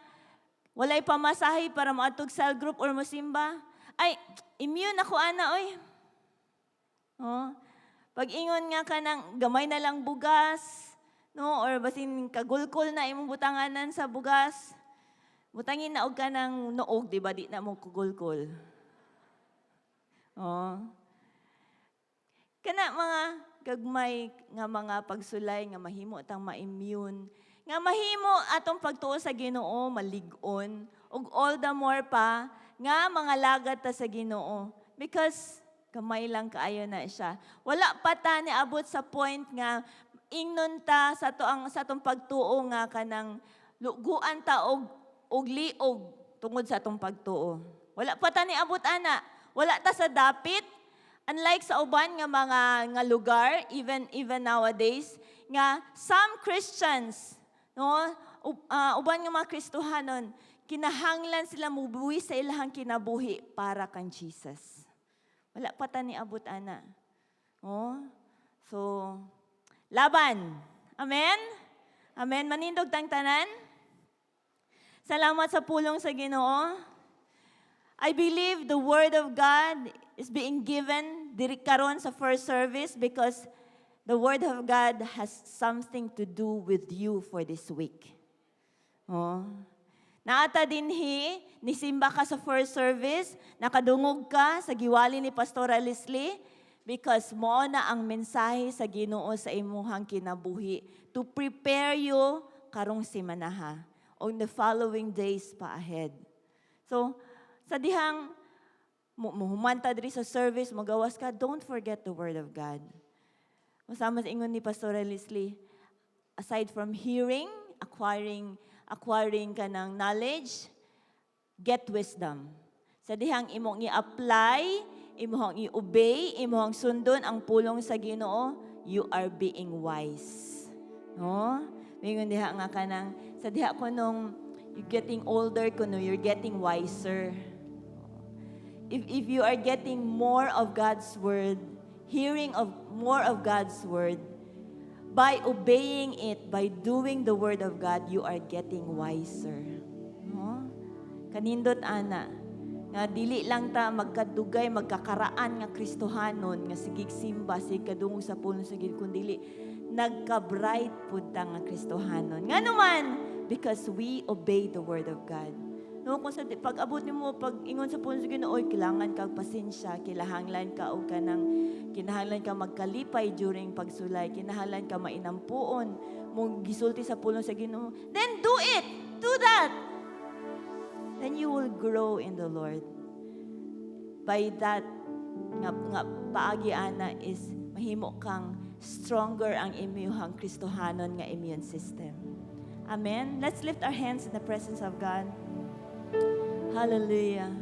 walay pamasahe para moadtog cell group or mosimba, ay, immune ako ana oy. Oh. Pag ingon nga kanang gamay na lang bugas, no, or basin kagulkol na imong butanganan sa bugas, butangin na og kanang noog, di ba, di na mo kugulkol. Oh. Kana mga gagmay nga mga pagsulay nga mahimo tang ma-immune, nga mahimo atong pagtuo sa Ginoo malig-on, ug all the more pa nga mga lagad ta sa Ginoo because gamay lang kaayo na siya. Wala pa ta niabot sa point nga ingnon ta sa atong pagtuo nga kanang luguan ta og liog tungod sa atong pagtuo. Wala pa ta niabot ana. Wala ta sa dapit. Unlike sa uban nga mga nga lugar, even even nowadays, nga some Christians, no, uban nga mga Kristohanon, kinahanglan sila mubuwis sa ilahang kinabuhi para kang Jesus. Wala pa ta niabot ana. Oh. So, laban. Amen? Amen. Manindog tang tanan. Salamat sa pulong sa Ginoo. I believe the word of God is being given diri karon sa first service because the word of God has something to do with you for this week. Oh. Naa ta dinhi, nisimba ka sa first service, nakadungog ka sa giwali ni Pastora Leslie, because mo na ang mensahe sa Ginoo sa imuhang kinabuhi to prepare you karong simanaha on the following days pa ahead. So, sa dihang muhuman ta diri sa service, magawas ka, don't forget the word of God. Masama sa ingon ni Pastora Leslie, aside from hearing, acquiring ka ng knowledge, get wisdom. Sa dihang imong i-apply, imong i-obey, imong sundon ang pulong sa Ginoo, you are being wise. No? Mingon diha nga kanang sa diha ko nung you're getting older kuno, you're getting wiser. If you are getting more of God's word, hearing of more of God's word, by obeying it, by doing the word of God, you are getting wiser. No? Kanindot ana nga dili lang ta magkadugay, magkakaraan nga Kristohanon nga sigig simba, sig kadungog sa pulong sa Ginoo, kundi nagka-bright pud ta nga Kristohanon. Ngano man? Because we obey the word of God. No, kung sa pag-abot nimo, pag ingon sa pulong sa Ginoo, oy, kailangan kag pasensya, kinahanglan ka og kanang kinahanglan ka magkalipay during pagsulay, kinahanglan ka mainampuon, mo gisulti sa pulong sa Ginoo. Then do it. Do that. Then you will grow in the Lord. By that nga paagi ana is mahimo kang stronger ang imong Kristohanon nga immune system. Amen. Let's lift our hands in the presence of God. Hallelujah.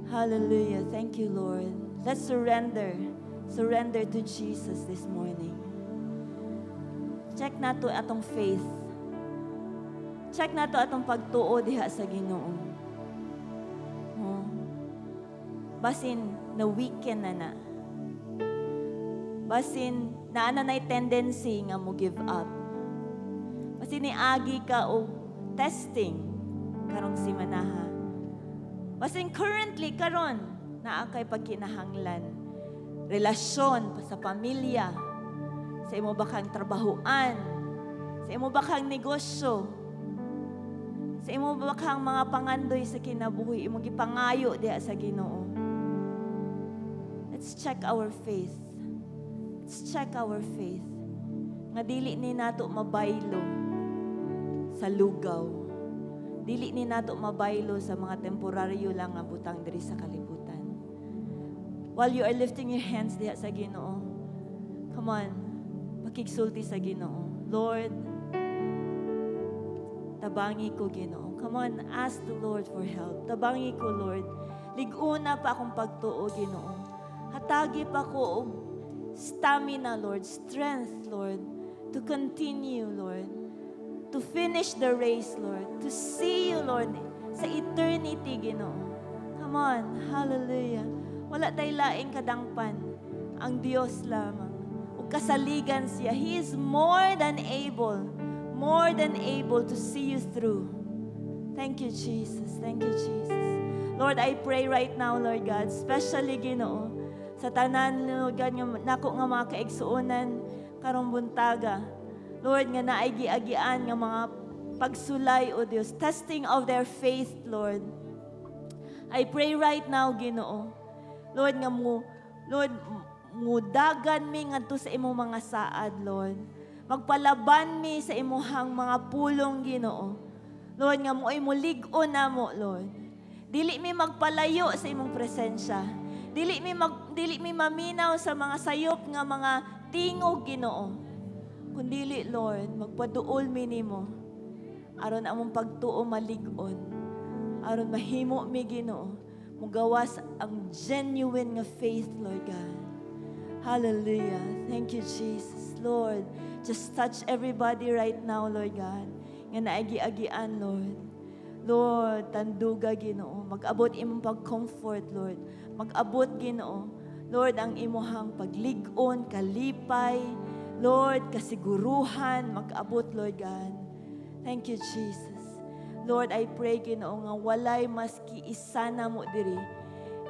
Hallelujah. Thank you, Lord. Let's surrender. Surrender to Jesus this morning. Check nato atong faith. Check nato atong pagtuo diha sa Ginoo. Oh. Basin na weaken na na. Basin naa na nay tendency nga mo give up. Basin ni agi ka og testing. Karong simanaha. Basin currently karon naa kay pagkinahanglan. Relasyon sa pamilya, sa imo ba kang trabahuan, sa imo ba kang negosyo, sa imo ba kang mga pangandoy sa kinabuhi, imong gipangayo diha sa Ginoo. Let's check our faith. Let's check our faith. Nga dili ni nato mabaylo sa lugaw. Dili ni nato mabaylo sa mga temporaryo lang nga butang diri sa kalibutan. While you are lifting your hands diha sa Ginoo, come on, pakigsulti sa Ginoo. Lord, tabangi ko, Ginoo. Come on, ask the Lord for help. Tabangi ko, Lord. Lig-ona pa akong pagtuo, Ginoo. Hatagi pa ko og stamina, Lord, strength, Lord, to continue, Lord, to finish the race, Lord, to see you, Lord, sa eternity, Ginoo. Come on, hallelujah. Wala tay laing kadangpan. Ang Dios lamang. Ug kasaligan siya. He is more than able to see you through. Thank you, Jesus. Thank you, Jesus. Lord, I pray right now, Lord God, especially Ginoo, sa tanan, Lord God, nga nako nga mga kaigsuonan karong buntaga. Lord, nga naay giagian nga mga pagsulay, O Dios, testing of their faith, Lord. I pray right now, Ginoo. Lord, nga mo, Lord, mudagan mi ngadto sa imong mga saad, Lord. Magpalaban mi sa imuhang mga pulong, Ginoo. Lord, nga mo ay mulig-on namo, Lord. Dili mi magpalayo sa imong presensya. Dili mi maminaw sa mga sayop nga mga tingog, Ginoo. Kundili, Lord, magpaduol mi nimo. Aron among pagtuo malig-on. Aron mahimo mi, Ginoo. Mugawas ang genuine nga faith, Lord God. Hallelujah. Thank you, Jesus. Lord, just touch everybody right now, Lord God. Nga naagi-agian, Lord. Lord, tanduga, Ginoo. Mag-abot imong pag-comfort, Lord. Mag-abot, Ginoo. Lord, ang imuhang paglig-on, kalipay. Lord, kasiguruhan, mag-abot, Lord God. Thank you, Jesus. Lord, I pray, Ginoo, nga walay maski isa namo diri.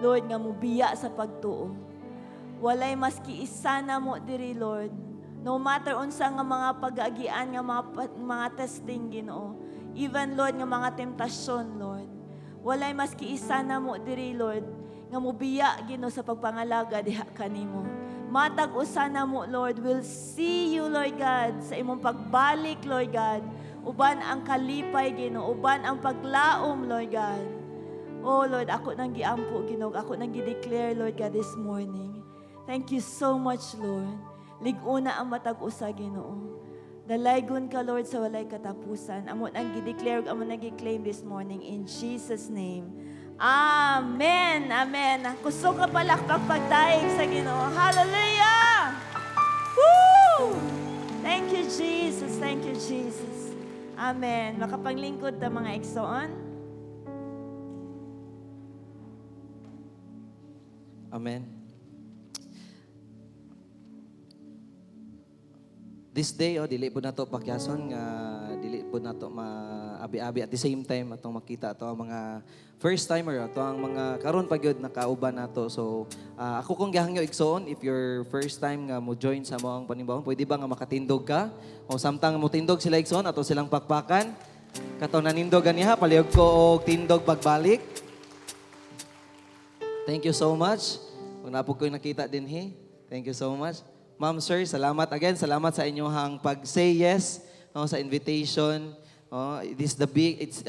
Lord, nga mubiya sa pagtuo. Walay maski isa namo diri, Lord. No matter unsa nga mga pag-agian nga mga testing, Ginoo. Even, Lord, nga mga temptasyon, Lord. Walay maski isa namo diri, Lord, nga mubiya, Ginoo, sa pagpangalaga diha kanimo. Matag usa namo, Lord, will see you, Lord God, sa imong pagbalik, Lord God. Uban ang kalipay, Ginoo, uban ang paglaom, Lord God. Oh, Lord, ako nang giampo, Ginoo, ako nang gi-declare, Lord God, this morning. Thank you so much, Lord. Lig-una ang matag usa, Ginoo. Dalaygon ka, Lord, sa walay katapusan. Amo nang gi-declare, amo nang gi-claim this morning in Jesus' name. Amen. Amen. Kusog nga palakpak pagdaig sa Ginoo. Hallelujah! Woo! Thank you, Jesus. Thank you, Jesus. Amen. Makapanglingkod ta, mga igsoon. Amen. This day, oh, dili po nato pakyason nga dili po nato maabi-abi at the same time atong makita ato ang mga first timer, ato ang mga karon pa gyud nakauban nato. So ako kong gihangyo, igsoon, if your first time nga mo join sa among panimbahon, pwede ba nga makatindog ka? O samtang mo tindog sila, igsoon, ato silang pakpakan. Kato nanindog ganiha, palihog ko og tindog pagbalik. Thank you so much. Kung napog ko'y nakita dinhi. Thank you so much. Ma'am, sir, salamat again. Salamat sa inyong pag-say yes, no, sa invitation. Oh, it is the big it's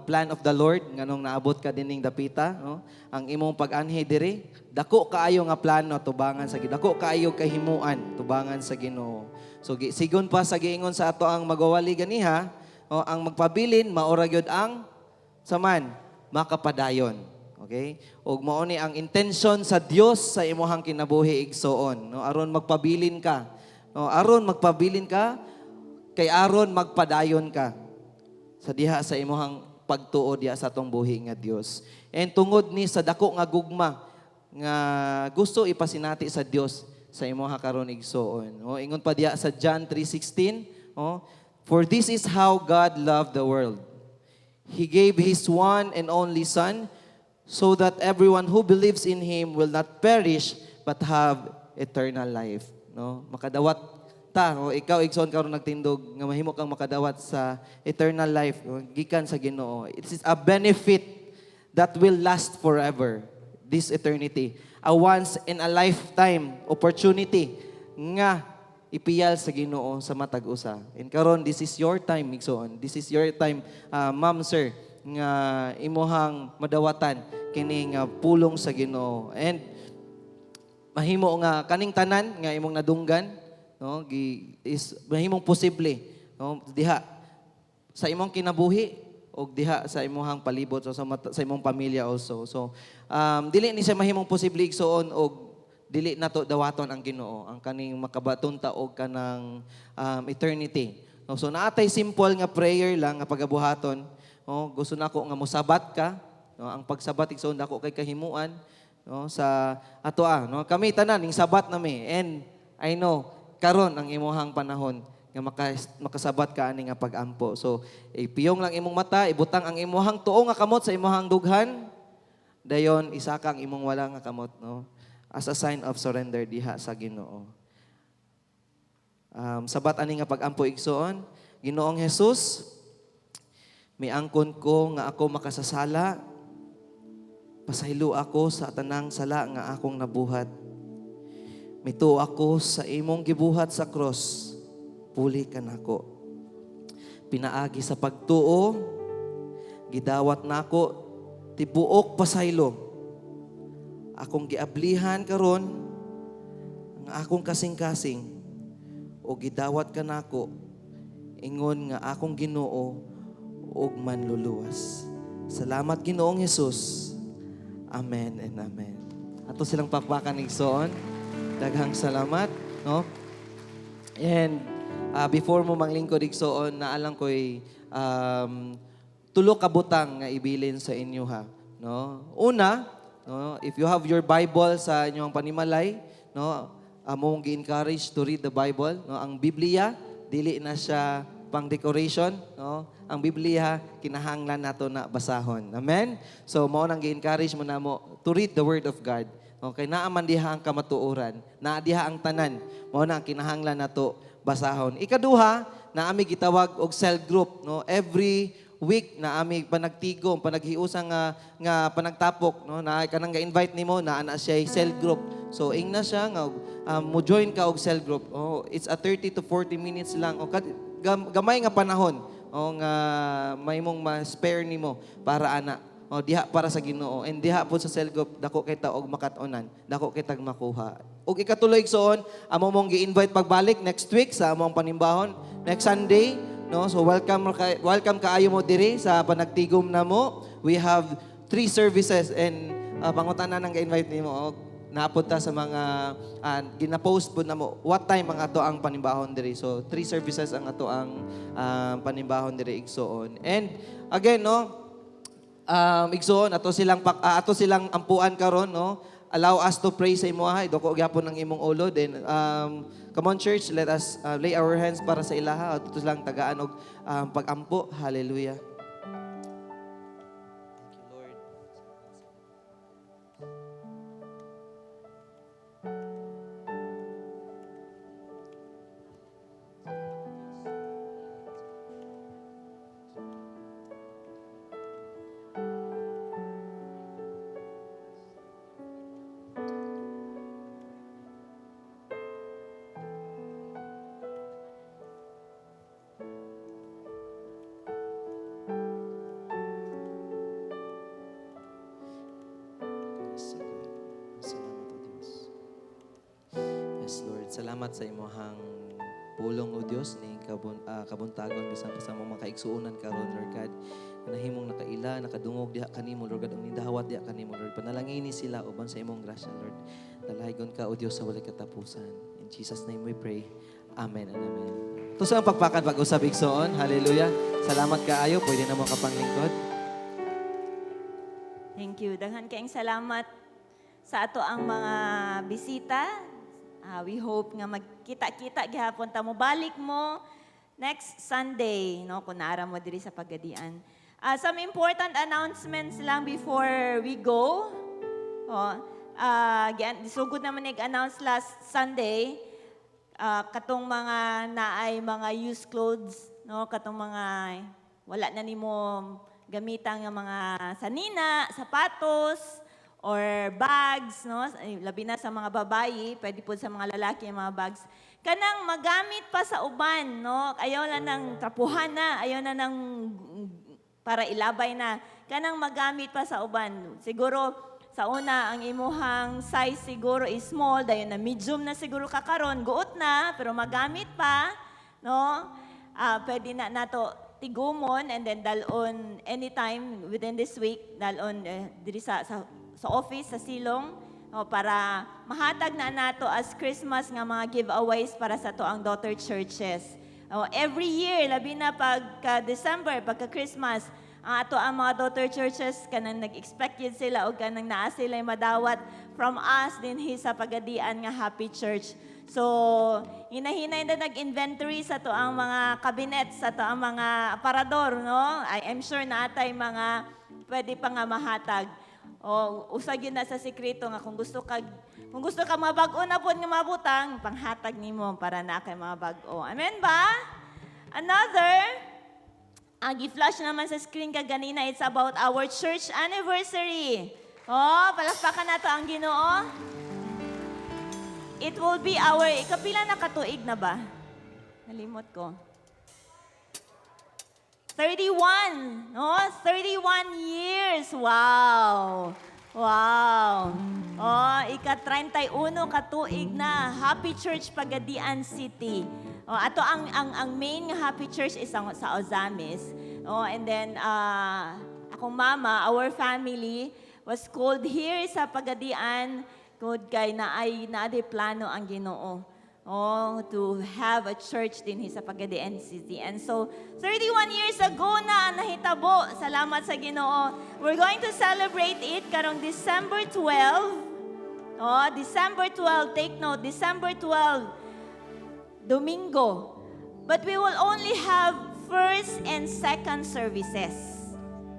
plan of the Lord nganong naabot ka dining dapita, no? Ang imong pag-anhi diri, dako kaayo nga plano tubangan sa Ginoo. Dako kaayo kahimuan tubangan sa Ginoo. So sigon pa sa giingon sa ato ang magwawali ganiha, oh, ang magpabilin maora gyud ang saman makapadayon. Okay? Ug mao ni ang intention sa Dios sa imuhang kinabuhi, igsoon, no? Aron magpabilin ka. No? Aron magpabilin ka kay aron magpadayon ka sa diha sa imuhang pagtuo diha sa atong buhi nga Dios. And tungod ni sa dako nga gugma nga gusto ipasinati sa Dios sa imuha karon, igsoon. No? Ingon pa diha sa John 3:16, oh, "For this is how God loved the world. He gave His one and only Son so that everyone who believes in Him will not perish but have eternal life. No? Makadawat ta, o ikaw, igsoon, karon nagtindog nga mahimo kang makadawat sa eternal life, no? Gikan sa Ginoo. It is a benefit that will last forever, this eternity. A once in a lifetime opportunity nga ipiyal sa Ginoo sa matag usa. And karon, this is your time, igsoon. This is your time, ma'am, sir, nga imuhang madawatan kini nga pulong sa Ginoo. And mahimo nga kaning tanan nga imong nadunggan, no, gi is mahimong posible, no, diha sa imong kinabuhi og diha sa imuhang palibot, so sa imong pamilya also. So dili ni siya mahimong posible, igsoon, og dili nato dawaton ang Ginoo, ang kaning makabaton ta og kanang eternity, no? So naa tay simple nga prayer lang nga pagabuhaton, no? Gusto nako nga mosabat ka, no? Ang pagsabat, igsoon, dako kay kahimuan, no, sa ato ah, no? Kami tanan ning sabat nami, and I know karon ang imuhang panahon nga makasabat ka ani nga pag-ampo. So ipiyong lang imong mata, ibutang ang imuhang tuo nga kamot sa imuhang dughan, dayon isaka ang imong wala nga kamot, no, as a sign of surrender diha sa Ginoo. Sabat ani nga pag-ampo, igsoon. Ginoong Jesus, miangkon ko nga ako makasasala. Pasaylo ako sa tanang sala nga akong nabuhat. Mituo ako sa imong gibuhat sa cross. Puli ka nako. Pinaagi sa pagtuo, gidawat nako tibuok pasaylo. Akong giablihan karon ang akong kasing-kasing o gidawat ka nako ingon nga akong Ginoo ug manluluwas. Salamat, Ginoong Hesus. Amen and amen. Ato silang pakpakan, igsoon. Daghang salamat, no? And before mo manglingkod, igsoon, naa lang ko'y tulo ka butang nga ibilin sa inyo ha, no? Una, no, if you have your Bible sa inyong panimalay, no, among gi-encourage to read the Bible, no? Ang Biblia dili na siya pang decoration, no? Ang Biblia kinahanglan nato na basahon. Amen. So mao nang gi-encourage mo namo to read the word of God. Okay, naa man diha ang kamatuoran, naa diha ang tanan. Mao na ang kinahanglan nato basahon. Ikaduha, naa mi gitawag og cell group, no? Every week naa mi panagtigom, panaghiusa nga panagtapok, no? Na kanang ga-invite nimo, naa na siya cell group. So ingna siya nga mo join ka og cell group. Oh, it's a 30 to 40 minutes lang o gamay nga panahon o nga mahimong ma-spare nimo para ana. O diha para sa Ginoo, and diha po sa cell group dako kay ta og makat-onan, dako kay tag makuha. Ug ikatulo, igsoon, amo mong gi-invite pagbalik next week sa among panimbahon next Sunday, no? So welcome kaayo mo diri sa panagtigom namo. We have three services and pangutana nang ga-invite nimo og napunta sa mga gina-post po namo what time ang ato ang panimbahon diri. So three services ang ato ang panimbahon diri, igsoon. And again, no, igsoon, ato silang ampuan karon, no? Allow us to pray sa imo ha. Idoko gyapon ang imong ulo. Then come on, church, let us lay our hands para sa ilaha. Ato silang tagaan og pagampo. Hallelujah. Thank you, Lord. Yes, Lord. Salamat, O Diyos. Yes, Lord. Salamat sa imuhang pulong, O Diyos, ni kabuntagon bisan pa sa among mga kaigsuonan karon, Lord God. Nahimong nakaila, nakadungog diha kanimo, Lord God, ug nidawat diha kanimo, Lord. Panalangini sila uban sa imong grasya, Lord. Dalaygon ka, O Diyos, sa walay katapusan. In Jesus' name we pray. Amen and amen. Ito sa ang pagpakan pag-usab, igsoon. Hallelujah. Salamat kaayo. Pwede na mo kapanglingkod. Thank you. Daghan kayong salamat sa ato ang mga bisita. We hope nga magkita-kita gihapon ta mo balik mo next Sunday, no, kung naara mo diri sa Pagadian. Some important announcements lang before we go. Oh, sugod naman nag-announce last Sunday, katong mga naay mga used clothes, no, katong mga wala na nimo gamitan nga mga sanina, sapatos, or bags, no? Ay, labi na sa mga babayi, pwede po sa mga lalaki ang mga bags. Kanang magamit pa sa uban, no? Ayaw na ng trapuhan na, ayaw na ng para ilabay na. Kanang magamit pa sa uban. Siguro, sa una, ang imuhang size siguro is small, dayon na medium na siguro kakaron, guot na, pero magamit pa, no? Pwede na nato tigumon and then dalon anytime within this week, dalon diri sa office sa Silong, oh, para mahatag na nato as Christmas nga mga giveaways para sa atoang daughter churches. Oh, every year, labi na pagka December, pagka Christmas, ang ato ang mga daughter churches kanang nag-expect yun sila o kanang naa sila madawat from us dinhi sa Pagadian nga Happy Church. So, hinahinay na nag-inventory sa atoang mga cabinet, sa atoang mga aparador, no? I am sure na atay mga pwede pa nga mahatag. O usa gyud na sa sekreto nga kung gusto ka mga bag-o na pod nga mabutang, panghatag nimo para na kay mga bag-o. Amen ba? Another, ang gi-flash naman sa screen kaganina, it's about our church anniversary. Oh, palakpakan nato ang Ginoo. It will be our, ikapila na katuig na ba? Nalimot ko. 31, no? 31 years. Wow. Wow. Oh, ika 31 katuig na Happy Church Pagadian City. Oh, ato ang main nga Happy Church is ang, sa Ozamis. Oh, and then akong mama, our family was called here sa Pagadian kod kay naay naay plano ang Ginoo. Oh, to have a church din sa Pagadian City. And so, 31 years ago na nahitabo. Salamat sa Ginoo. We're going to celebrate it karong December 12. Oh, December 12, take note, December 12, Domingo. But we will only have first and second services.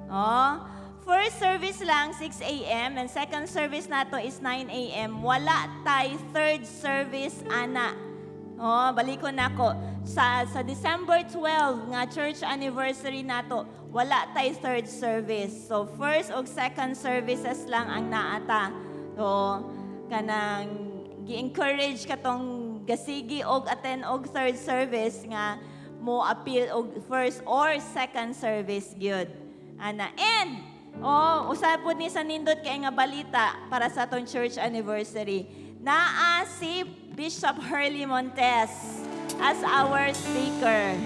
Oh, first service lang 6 a.m. and second service nato is 9 a.m. Wala tay third service ana. Oh, balikon nako sa December 12 nga church anniversary nato, wala tay third service. So first ug second services lang ang naata. So kanang gi-encourage katong gasigi og attend og third service nga mo appeal og first or second service gyud. Ana and oh, usa pod ni sa nindot kay nga balita para sa atong church anniversary. Naa si Bishop Hurley Montes as our speaker.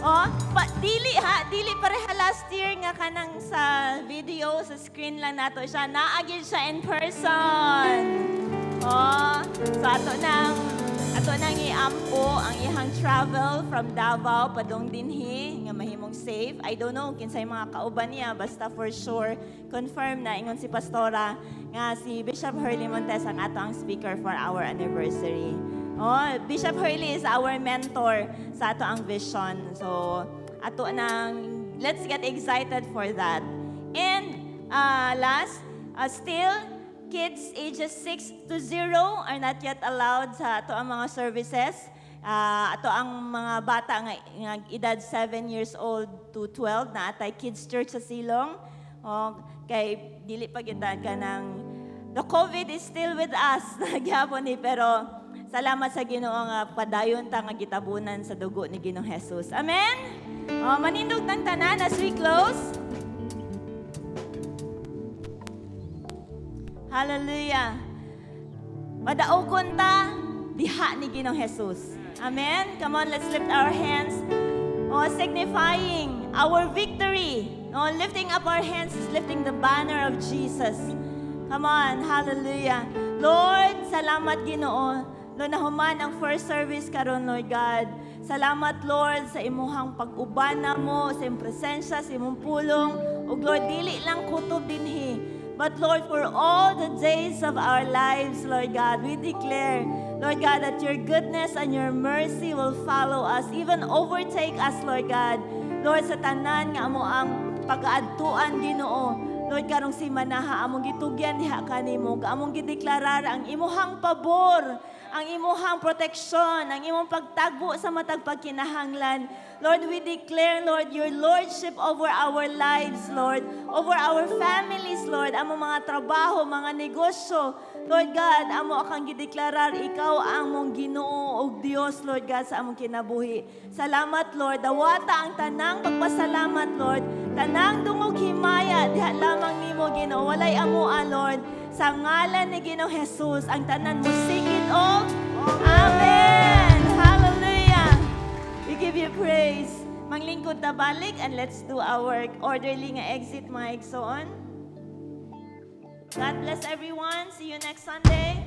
Oh, pa, dili ha, dili pareha last year nga kanang sa video, sa screen lang nato siya. Naa gyud siya in person. Oh, so ato nang iampo ang iyang travel from Davao padung dinhi nga mahimong safe. I don't know kinsay mga kauban niya, basta for sure confirm na ingon si Pastora nga si Bishop Hurley Montes ang ato ang speaker for our anniversary. Oh, Bishop Hurley is our mentor sa ato ang vision. So, ato nang let's get excited for that. And last, still kids ages 6 to 0 are not yet allowed sa ato ang mga services. Ato ang mga bata nga edad 7 years old to 12 na atay kids church sa Silong. O, kay dili pa gyud ka ng the COVID is still with us nagyapon ni, pero salamat sa Ginoo nga padayon ta nga gitabunan sa dugo ni Ginoong Jesus. Amen. O, manindog ng tanan as we close. Hallelujah. Madaugon ta diha ni Ginoong Jesus. Amen. Come on, let's lift our hands. Oh, signifying our victory. Oh, lifting up our hands is lifting the banner of Jesus. Come on, hallelujah. Lord, salamat, Ginoo. Lord, nahuman ang first service karon, Lord God. Salamat, Lord, sa imuhang pag-uban namo, sa imong presensya, sa imong pulong. Ug Lord, dili lang kutob dinhi. But Lord, for all the days of our lives, Lord God, we declare, Lord God, that your goodness and your mercy will follow us, even overtake us, Lord God. Lord, sa tanan nga amo ang pagaadtuan, Ginoo. Lord, karong simanaha among gitugyan diha kanimo, among gideklarar ang imuhang pabor, ang imuhang proteksyon, ang imong pagtagbo sa matag pagkinahanglan. Lord, we declare, Lord, your lordship over our lives, Lord, over our families, Lord, among mga trabaho, mga negosyo. Lord God, amo akang gideklarar, ikaw ang among Ginoo ug Dios, Lord God, sa among kinabuhi. Salamat, Lord. Dawata ang tanang pagpasalamat, Lord. Tanang dungog himaya, diha lamang nimo, Ginoo. Walay amoa, Lord. Sa ngalan ni Ginoong Jesus, ang tanan mosinggit og Amen. Hallelujah. We give you praise. Manglingkod ta balik and let's do our orderly nga exit, mga igsoon. God bless everyone. See you next Sunday.